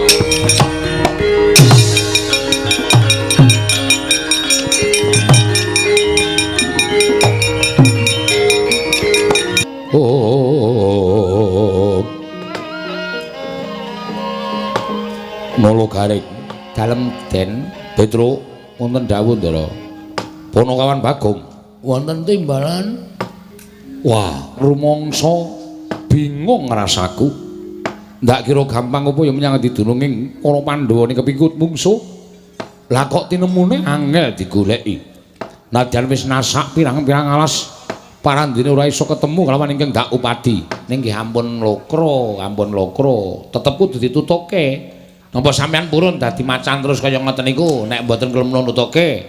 Nolo Garing dalem Den Petruk wonten dawuh Ndara. Ponokawan Bagong wonten timbalan. Wah, rumangsa bingung rasaku. Ndak kira gampang apa ya menyang didununging para Pandhawa ning kepingkut mungsuh. Lah kok tinemune angel digoleki. Nadyan wis nasak pirang-pirang alas parandene ora iso ketemu kalawan ingkang dak upadi. Ning nggih ampun lokro, ampun lokro. Tetep kudu ditutuke. Napa sampean purun dadi macan terus kaya ngoten niku nek mboten gelem nutuke.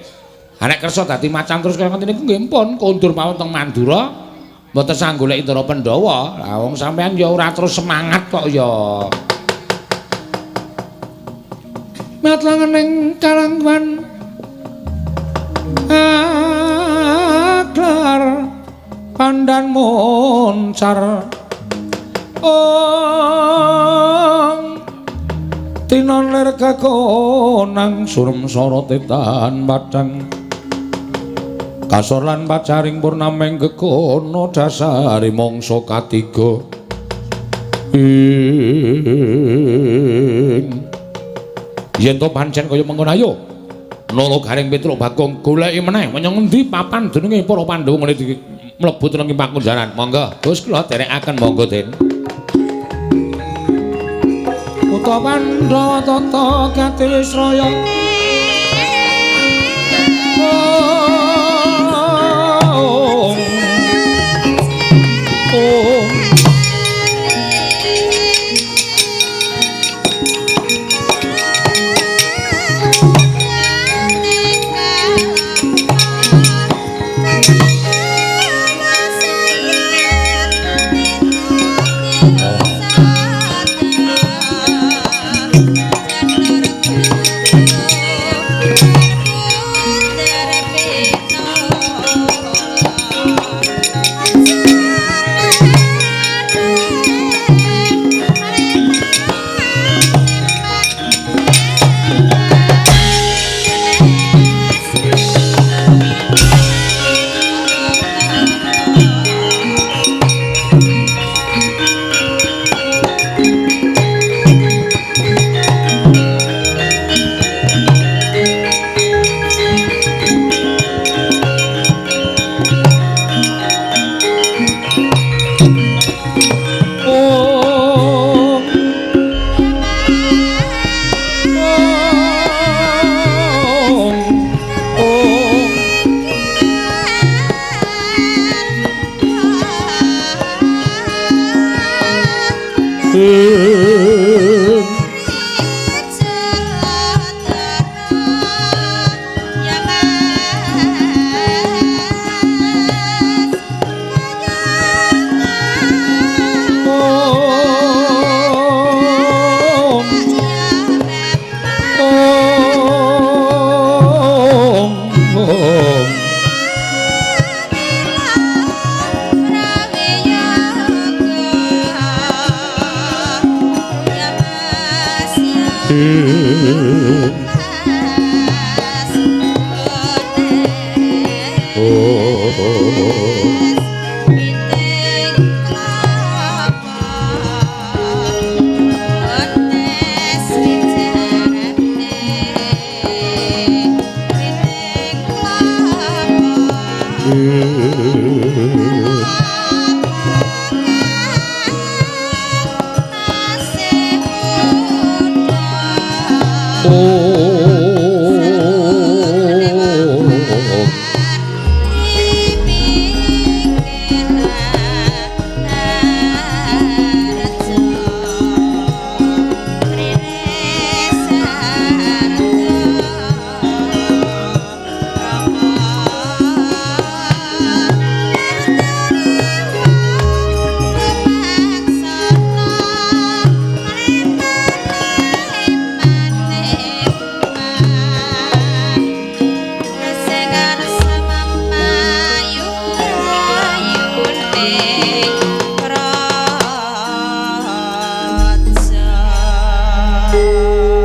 Ha nek kersa dadi macan terus kaya ngoten niku nggih pun kondur mawon teng Mandura. Mboten sang golek Indra Pandhawa. Lah wong sampean ya ora terus semangat kok ya. Matlangen ing karangwan aklar pandan moncar ong tinon lir kekonang surem sorote tan padang kasor lan pacaring purnameng gegono dasare mangsa katiga ing yen to pancen kaya mengkono ayo Nolo Garing Petruk Bagong goleki meneh menyang ngendi papan jenenge para Pandhawa ngene mlebu teneng pakunjaran. Monggo Gus kula derekaken monggo Den. Kutha Pandhawa tata gati wis raya. Om. Om.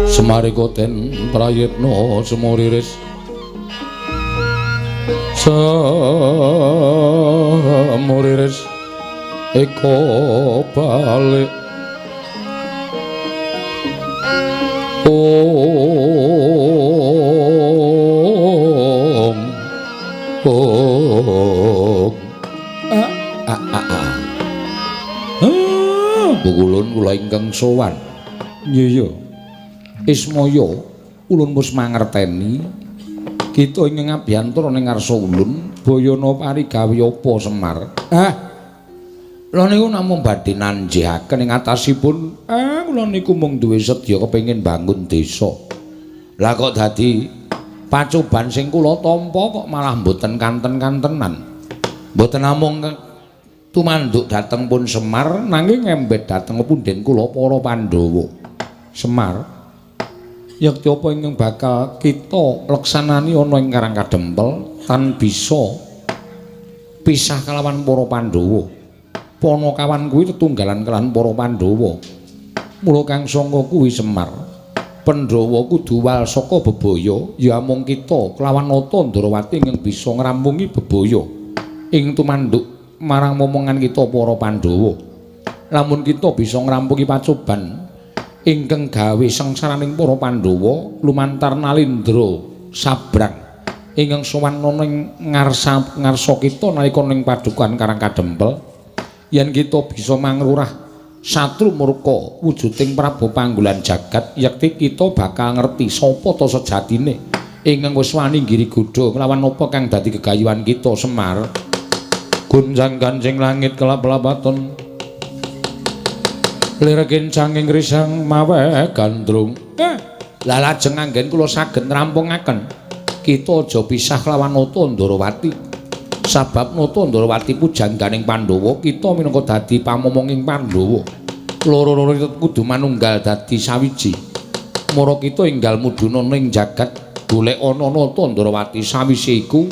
Semarika den prayitna semuriris semuriris eko balik Ong ong a a a a. Ulun kula ingkang sowan. Iya ya. Ismaya ulun wis mangerteni kita ingkang ngabiyantara ning ngarsa ulun bayana parigawe apa Semar. Ah. Kula niku namung badhe nanjihaken ing atasipun. Kula niku mung duwe sedya kepengin bangun desa. Lah kok dadi pacoban sing kula tampa kok malah mboten kanten-kantenan. Mboten namung tumanduk dhateng pun Semar nanging ngembet dhateng punden kula para Pandhawa. Semar, yekti apa ingkang bakal kita leksanani ana ing Karang Kadempel tan bisa pisah kalawan para Pandhawa. Panakawan kuwi tetunggalan kelawan para Pandhawa. Mula kang sangka kuwi Semar, Pandhawa kudu wal saka bebaya, ya amung kita kelawan Nata Ndrawati ingkang bisa ngrampungi bebaya ing tumanduk marang momongan kita para Pandhawa. Lamun kita bisa ngrampungi pacoban ingkang gawe sengsaraning para Pandhawa lumantar Nalindra sabrang ingkang sowan ana ing ngarsa kita nalika ning padukuhan Karang Kadempel, yen kita bisa mangrurah satru murka wujuding Prabu Panggulan jagat, yekti kita bakal ngerti sapa ta sejatine ingkang wis wani nggiri godha kelawan apa kang dadi gegayuhan kita Semar. Gonjang-ganjing langit kelap-lapaton lir kencanging risang mawe gandrung. Lah lajeng anggen kula saged ngrampungaken kita aja pisah kelawan Nata Ndrawati. Sabab Nata Ndrawati pujangganing Pandhawa, kita minangka dadi pamomonging Pandhawa. Loro-loro kudu manunggal dadi sawiji. Mara kita enggal mudhuna ning jagat golek ana Nata Ndrawati. Sawise iku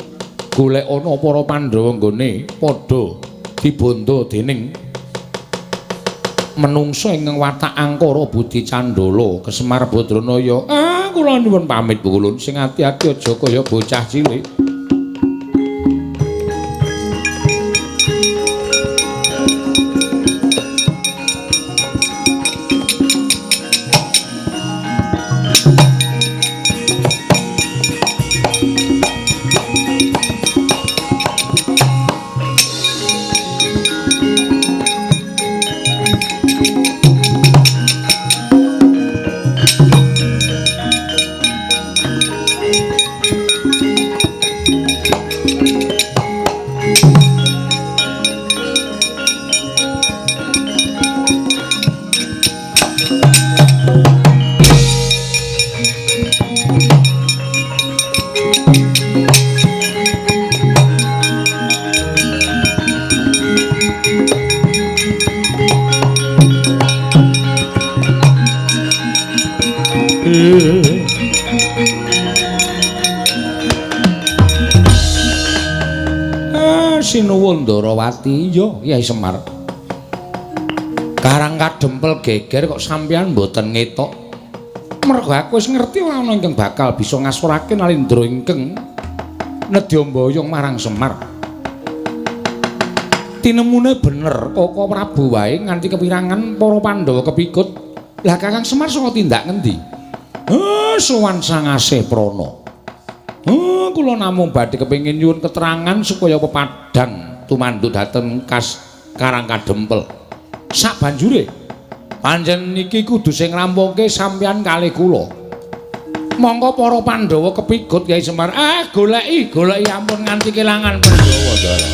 golek ana para Pandhawa nggone padha dibondo dening menungsa ingkang watak angkara budi candala. Kesemar Badranaya. Kula nyuwun pamit Bu Ulun, sing ati-ati aja kaya bocah cilik. Sinuwun Ndrawati, iya Kyai Semar. Karang Kadempel geger kok sampeyan mboten ngetok. Mergo aku wis ngerti ora ana ingkang bakal bisa ngasurake Nalindra ingkang nedya mboyong marang Semar. Tinemune bener, Koko Prabu wae nganti kepirangan para Pandhawa kepikut. Lah Kakang Semar saka tindak ngendi? Sowan Sang Asih Prana. Kula namung badhe kepengin nyuwun keterangan supaya pepadang tumanduk dhateng kas Karang Kadempel. Sak banjure pancen niki kudu sing ngrampungke sampeyan kalih kula. Monggo para Pandhawa kepigut Kyai Semar. Goleki, goleki ampun nganti kelangan Pandhawa Ndara.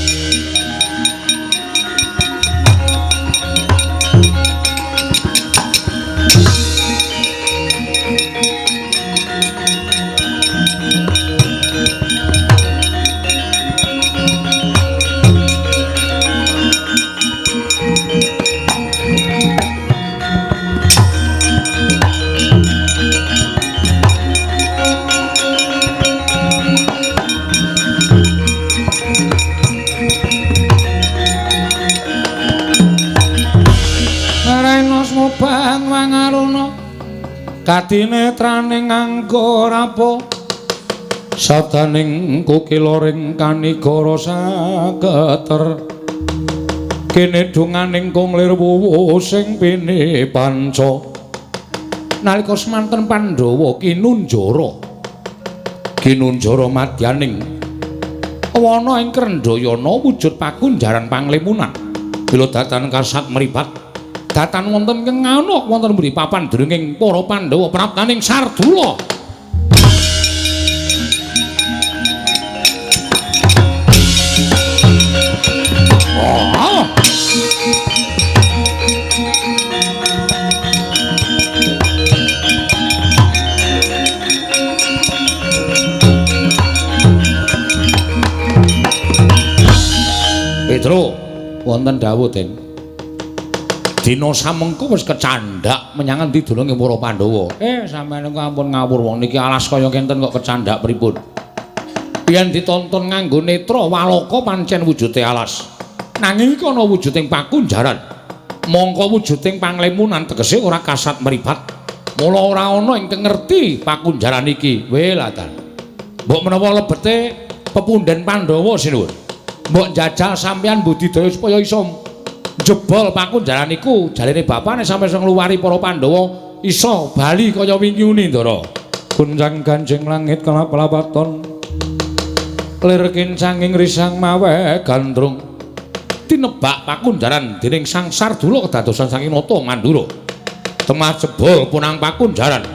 Kadinetraning anggo rapo sadaning kukiloring kanigara saketer kene donganing kung lir wuwu sing pini panca Nalika semanten Pandhawa kinunjara. Kinunjara madyaning wana ing Krendhayana wujud pakunjaran panglimunan. Bila datan kasat mripat, datan wonten ngana wonten mburi papan drenging para Pandhawa praptaning Sardula. Oh. Petro, wonten dawuh, Den. Dina samengko wis kecandhak menyang endi dulunge para Pandhawa. Sampeyan niku ampun ngawur wong niki alas kaya ngenten kok kecandhak pripun. Yen ditonton nganggo netra waloka pancen wujude alas. Nanging iki ana wujuding pakunjaran. Mongko wujuding panglimunan tegese ora kasat mripat. Mula ora ana ingkang ngerti pakunjaran iki. Welatan. Mbok menawa lebete pepunden Pandhawa sinuwun. Mbok njajal sampeyan budidaya supaya iso njebol pakunjaran iku. Jarene bapane sampe iso ngluwari para Pandhawa iso bali kaya wingi uni, Ndara. Gunjang ganjing langit kelap-lapaton. Lir kincanging risang mawe gandrung. Tinebak pakunjaran dening Sang Sardula kedadosan saking Nata Mandura. Temah jebol punang pakunjaran.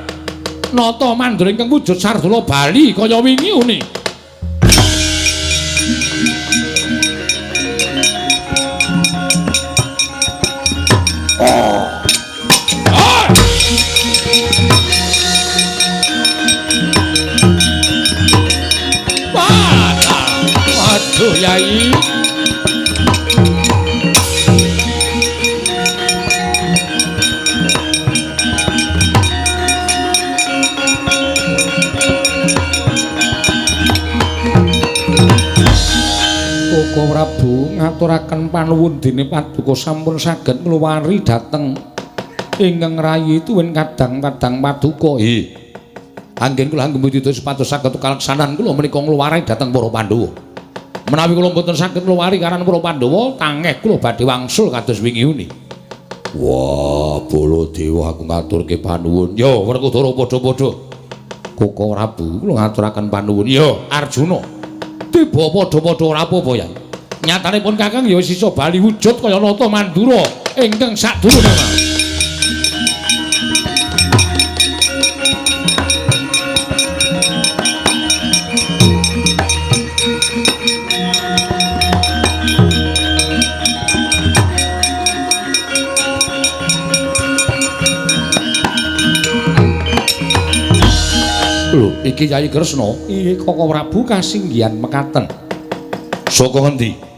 Nata Mandura ingkang wujud Sardula bali kaya wingi uni. Waduh, Yai. Koko Prabu ngaturaken panuwun dene paduka sampun saged ngluwari dhateng ingkang rayi tuwin kadang-kadang paduka. Nggih. Anggen kula anggen budidaya supados saged kaleksanan kula menika ngluwari dhateng para Pandhawa. Menawi kula mboten saged ngluwari karan para Pandhawa, tangeh kula badhe wangsul kados wingi uni. Wah, Baladewa aku ngaturke panuwun. Yo, Werkudara padha-padha. Koko Prabu kula ngaturaken panuwun. Yo, Arjuna. Tiba padha-padha ora apa-apa, Yai. Nyatanipun Kakang ya wis iso bali wujud kaya Nata Mandura ingkang sadurunge. Lho, iki Yai Kresna. Inggih Koko Prabu kasinggihan mekaten. Saka ngendi?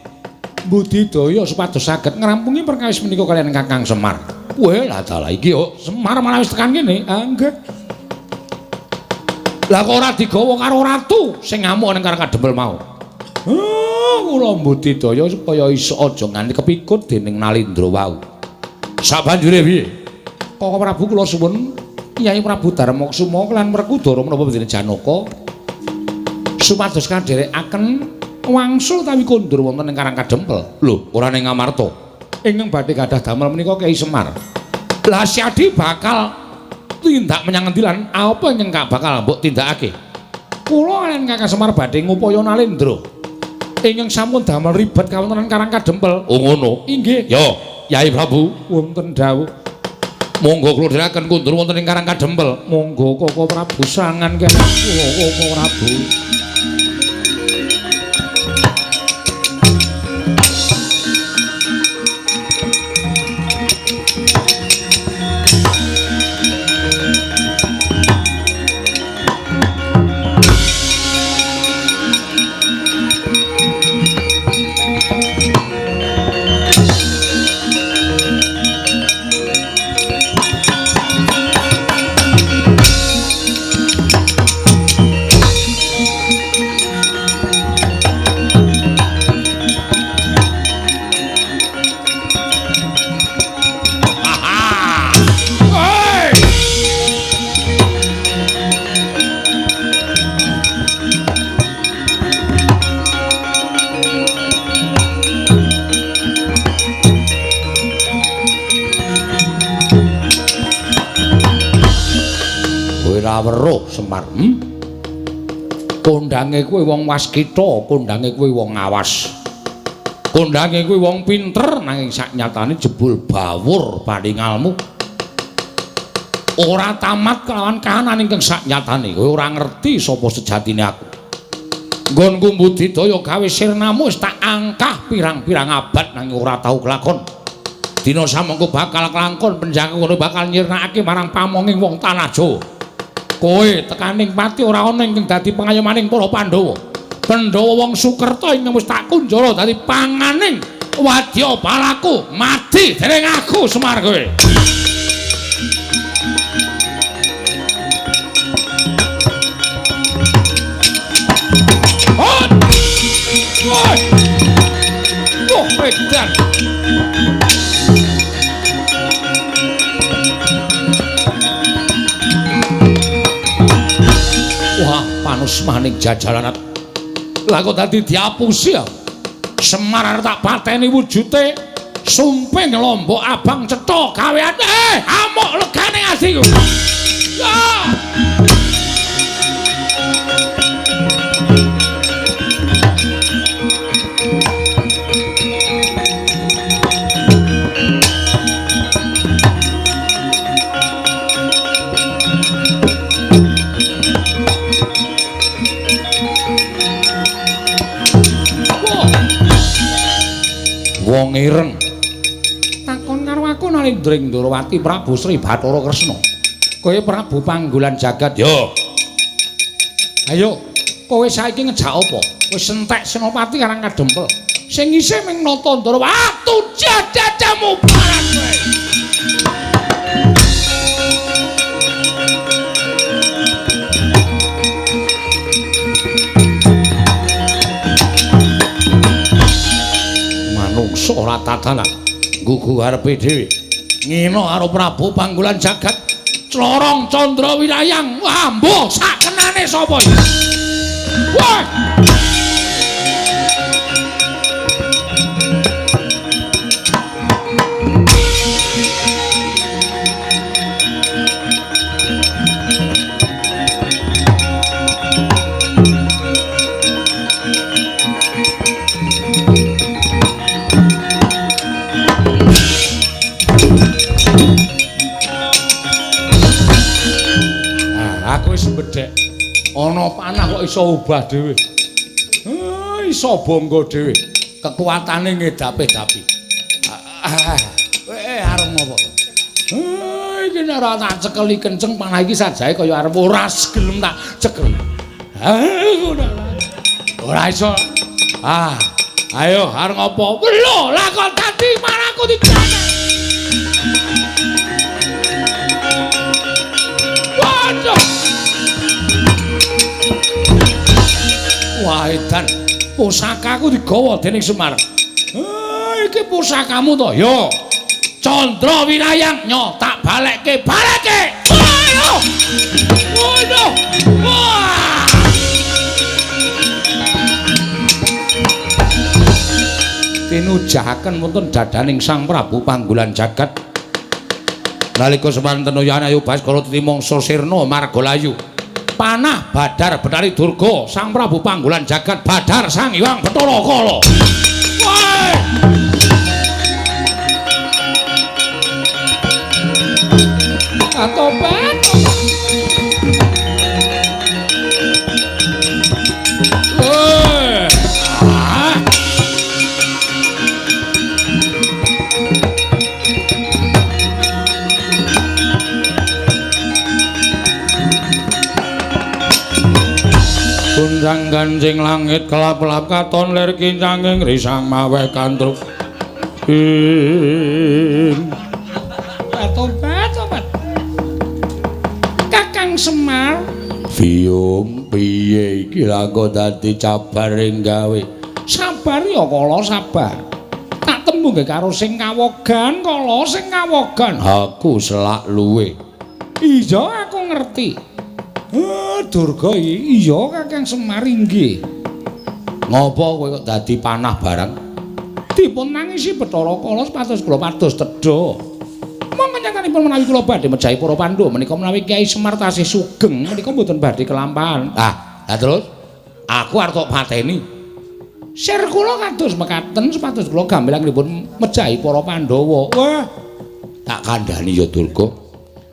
Budidaya supados saged ngrampungi perkawis menika kaliyan Kakang Semar. Weh, lah dalah iki yo Semar malah wis tekan kene. Ah, nggih. Lah kok ora digawa karo ratu sing ngamuk ning Karang Kadempel mau. Ah, kula budidaya supaya iso aja nganti kepikut dening Nalindra wau. Sabanjure piye? Koko Prabu kula suwun Kyai Prabu Darmakusuma lan Werkudara menapa dening Janaka supados kadherekaken wangsul utawi kondur wonten ing Karang Kadempel. Lho, ora ning Amarta. Ingkang badhe gadah damel menika Kyai Semar. Lah Syadi bakal tindak menyang endi lan apa ingkang bakal mbok tindakake? Kula kaliyan Kakang Semar badhe ngupaya Nalindra ingkang sampun damel ribet kawontenan Karang Kadempel. Oh ngono. Inggih. Yo, Yai Prabu wonten dawuh. Monggo kula dherekaken kundur wonten ing Karang Kadempel. Monggo Koko Prabu sangan kene kula Koko Prabu. Kowe ora weruh Semar. Kondange kowe wong waskita, kondange kowe wong awas. Kondange kowe wong pinter nanging saknyatane jebul bawur paningalmu. Ora tamat kelawan kahanan ingkang saknyatane. Kowe ora ngerti sapa sejatine aku. Nggonku mbudidaya gawe sirnamu wis tak angkah pirang-pirang abad nanging ora tau kelakon. Dina samengko bakal kelakon penjaku kono bakal nyirnakake marang pamonging wong tanah Jawa. Kowe tekaning pati ora ana ingkang dadi pengayomaning para Pandhawa. Pandhawa wong Sukerta ingkang wis tak kunjara dadi panganing wadya balaku mati dening aku Semar kowe. Wah, edan. Wah, panus maning jajalanat. Lah kok dadi diapusi ya? Semar arep tak pateni wujute sumping lombok abang cetha gawean. Amuk legane atiku. Ya. Wong ireng takon karo aku Nalindring Ndorowati Prabu Sri Bathara Kresna. Kowe Prabu Panggulan Jagat ya. Ayo, kowe saiki ngejak apa? Wis entek senopati karang kadempel. Sing isih ming nata Ndorowati jadamu paran kowe. Manungsa ora tatanan nggugu arepe dhewe ngina karo Prabu Panggulan Jagat Clorong Candra Wirayang. Wah, mbuh sakenane sapa iki? Wah! Aku wis bedhek. Ana panah kok iso obah dhewe. Iso bangga dhewe. Kekuatane ngedapi-dapi. Arep ngopo? Iki nek ora tak cekeli kenceng panah iki sajae kaya arep ora gelem tak cekel. Ngono. Ora iso. Ayo arep ngopo? Lho, lah kok dadi marahku dijane. Waduh. Wah, edan. Pusakaku digawa dening Semar. Iki pusakamu to? Ya. Candra Wirayang nyo tak balekke, balekke. Ayo. Waduh. Wah. Tinujahaken wonten dadaning Sang Prabu Panggulan Jagat. Nalika semanten Yana Ayu Baskara titi mangsa sirna marga layu. Panah Badar Betari Durga Sang Prabu Panggulan Jagat Badar Sang Hyang Bathara Kala. Wah! Atobat. Woi. Ah. Gunjang ganjing langit kelap-kelap katon lir kincanging risang maweh kantruk. Tobat, tobat. Kakang Semar, Biyung piye iki lha kok dadi cabar ing gawe. Sabar ya kala sabar. Tak tembungke karo sing kawogan kala sing kawogan. Aku selak luwe. Iya aku ngerti. Durga iki iya Kakang Semar inggih. Ngopo kowe kok dadi panah barang? Dipun nangisi Bathara Kala pados kula pados tedha. Monggo nyatanipun menawi kula badhe mejahi para Pandhawa menika menawi Kyai Semar tasih sugeng menika mboten badhe kelampahan. Ah, lah terus aku arep tok pateni. Sir kula kados mekaten supados kula gambil anggenipun mejahi para Pandhawa. Wah, tak kandhani ya Durga.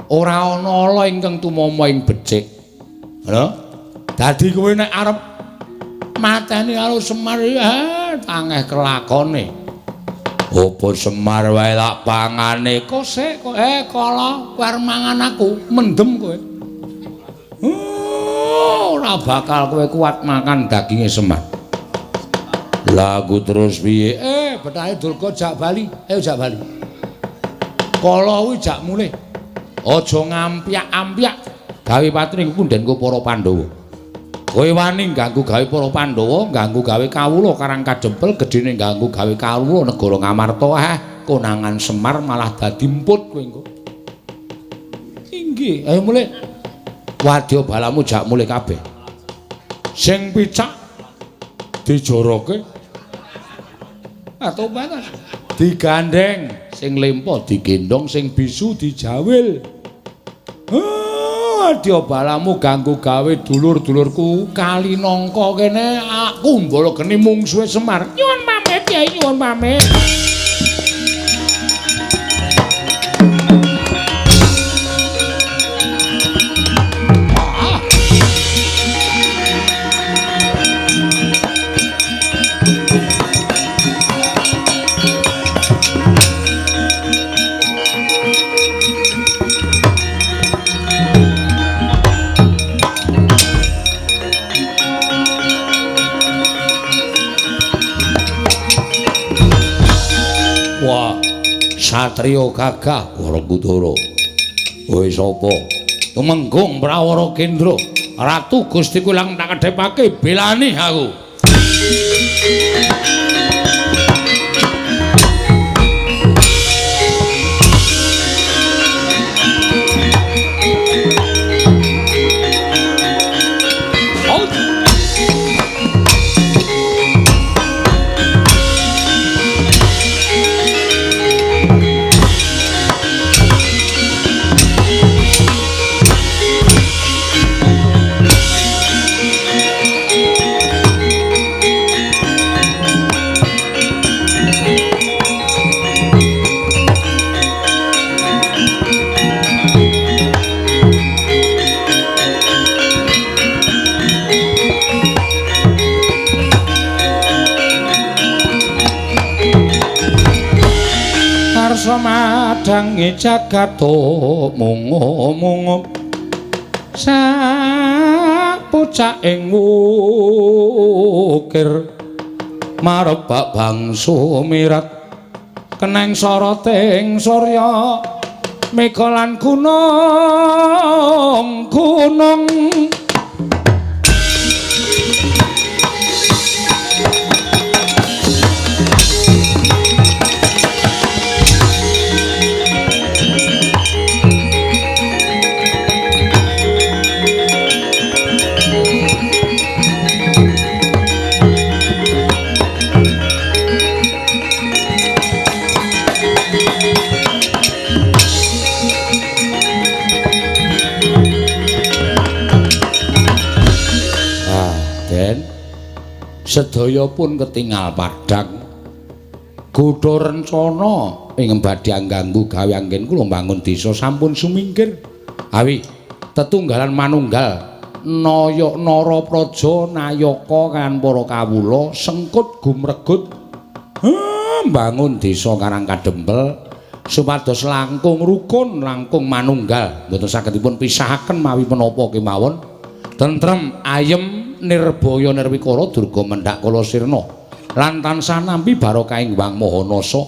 Ora ana ala ingkang tumama ing becik. Lho, dadi kowe nek arep mateni karo Semar tangeh kelakone. Apa Semar wae lak pangane kosek kok kala kowe arep mangan aku mendem kowe. Ora bakal kowe kuat makan daginge Semar. Lah aku terus piye? Bethahe Durga jak bali. Ayo jak bali. Kala kuwi jak mulih. Aja ngampyak-ampyak gawe patring pundhenku para Pandhawa. Kowe wani ganggu gawe para Pandhawa, ganggu gawe kawula Karang Kadempel, gedhene ganggu gawe kawula negara Ngamarta. Konangan Semar malah dadi emput kowe engko. Inggih, ayo mulih. Wadya balamu jak mulih kabeh. Sing picak dijoroke atau panas digandeng, sing lempo digendong, sing bisu dijawil. Wadya balamu ganggu gawe dulur-dulurku Kalinangka kene aku mbala geni mungsuhe Semar. Nyuwun pamit Kyai, nyuwun pamit. Satrio gagah Werkudara. Kowe sapa? Tumenggung Prawara Kendra. Ratu Gusti Kulang tak kedhepake belani aku. Madange jagat mungu-mungu sak pucaking wukir marebak bangsa mirat keneng soroting surya mega lan gunung gunung. Sedaya pun ketingal padhang. Godha rencana ing badhe ngganggu gawe anggen kula mbangun desa sampun sumingkir. Awi tetunggalan manunggal naya nara praja nayaka kan para kawula sengkut gumregut mbangun desa Karang Kadempel supados langkung rukun langkung manunggal mboten saged dipun pisahaken mawi menapa kemawon. Tentrem ayem nirbaya nirwikara durga mendhak kala sirna lan tansah nampi barokahing Hyang Maha Nasa.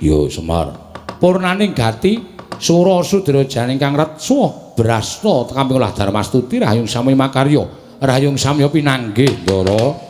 Ya Semar, purnaning gati sura sudra janing kang retsa brasta kaping olah darmastuti rahayung sami makarya rahayung samya pinanggih Ndara.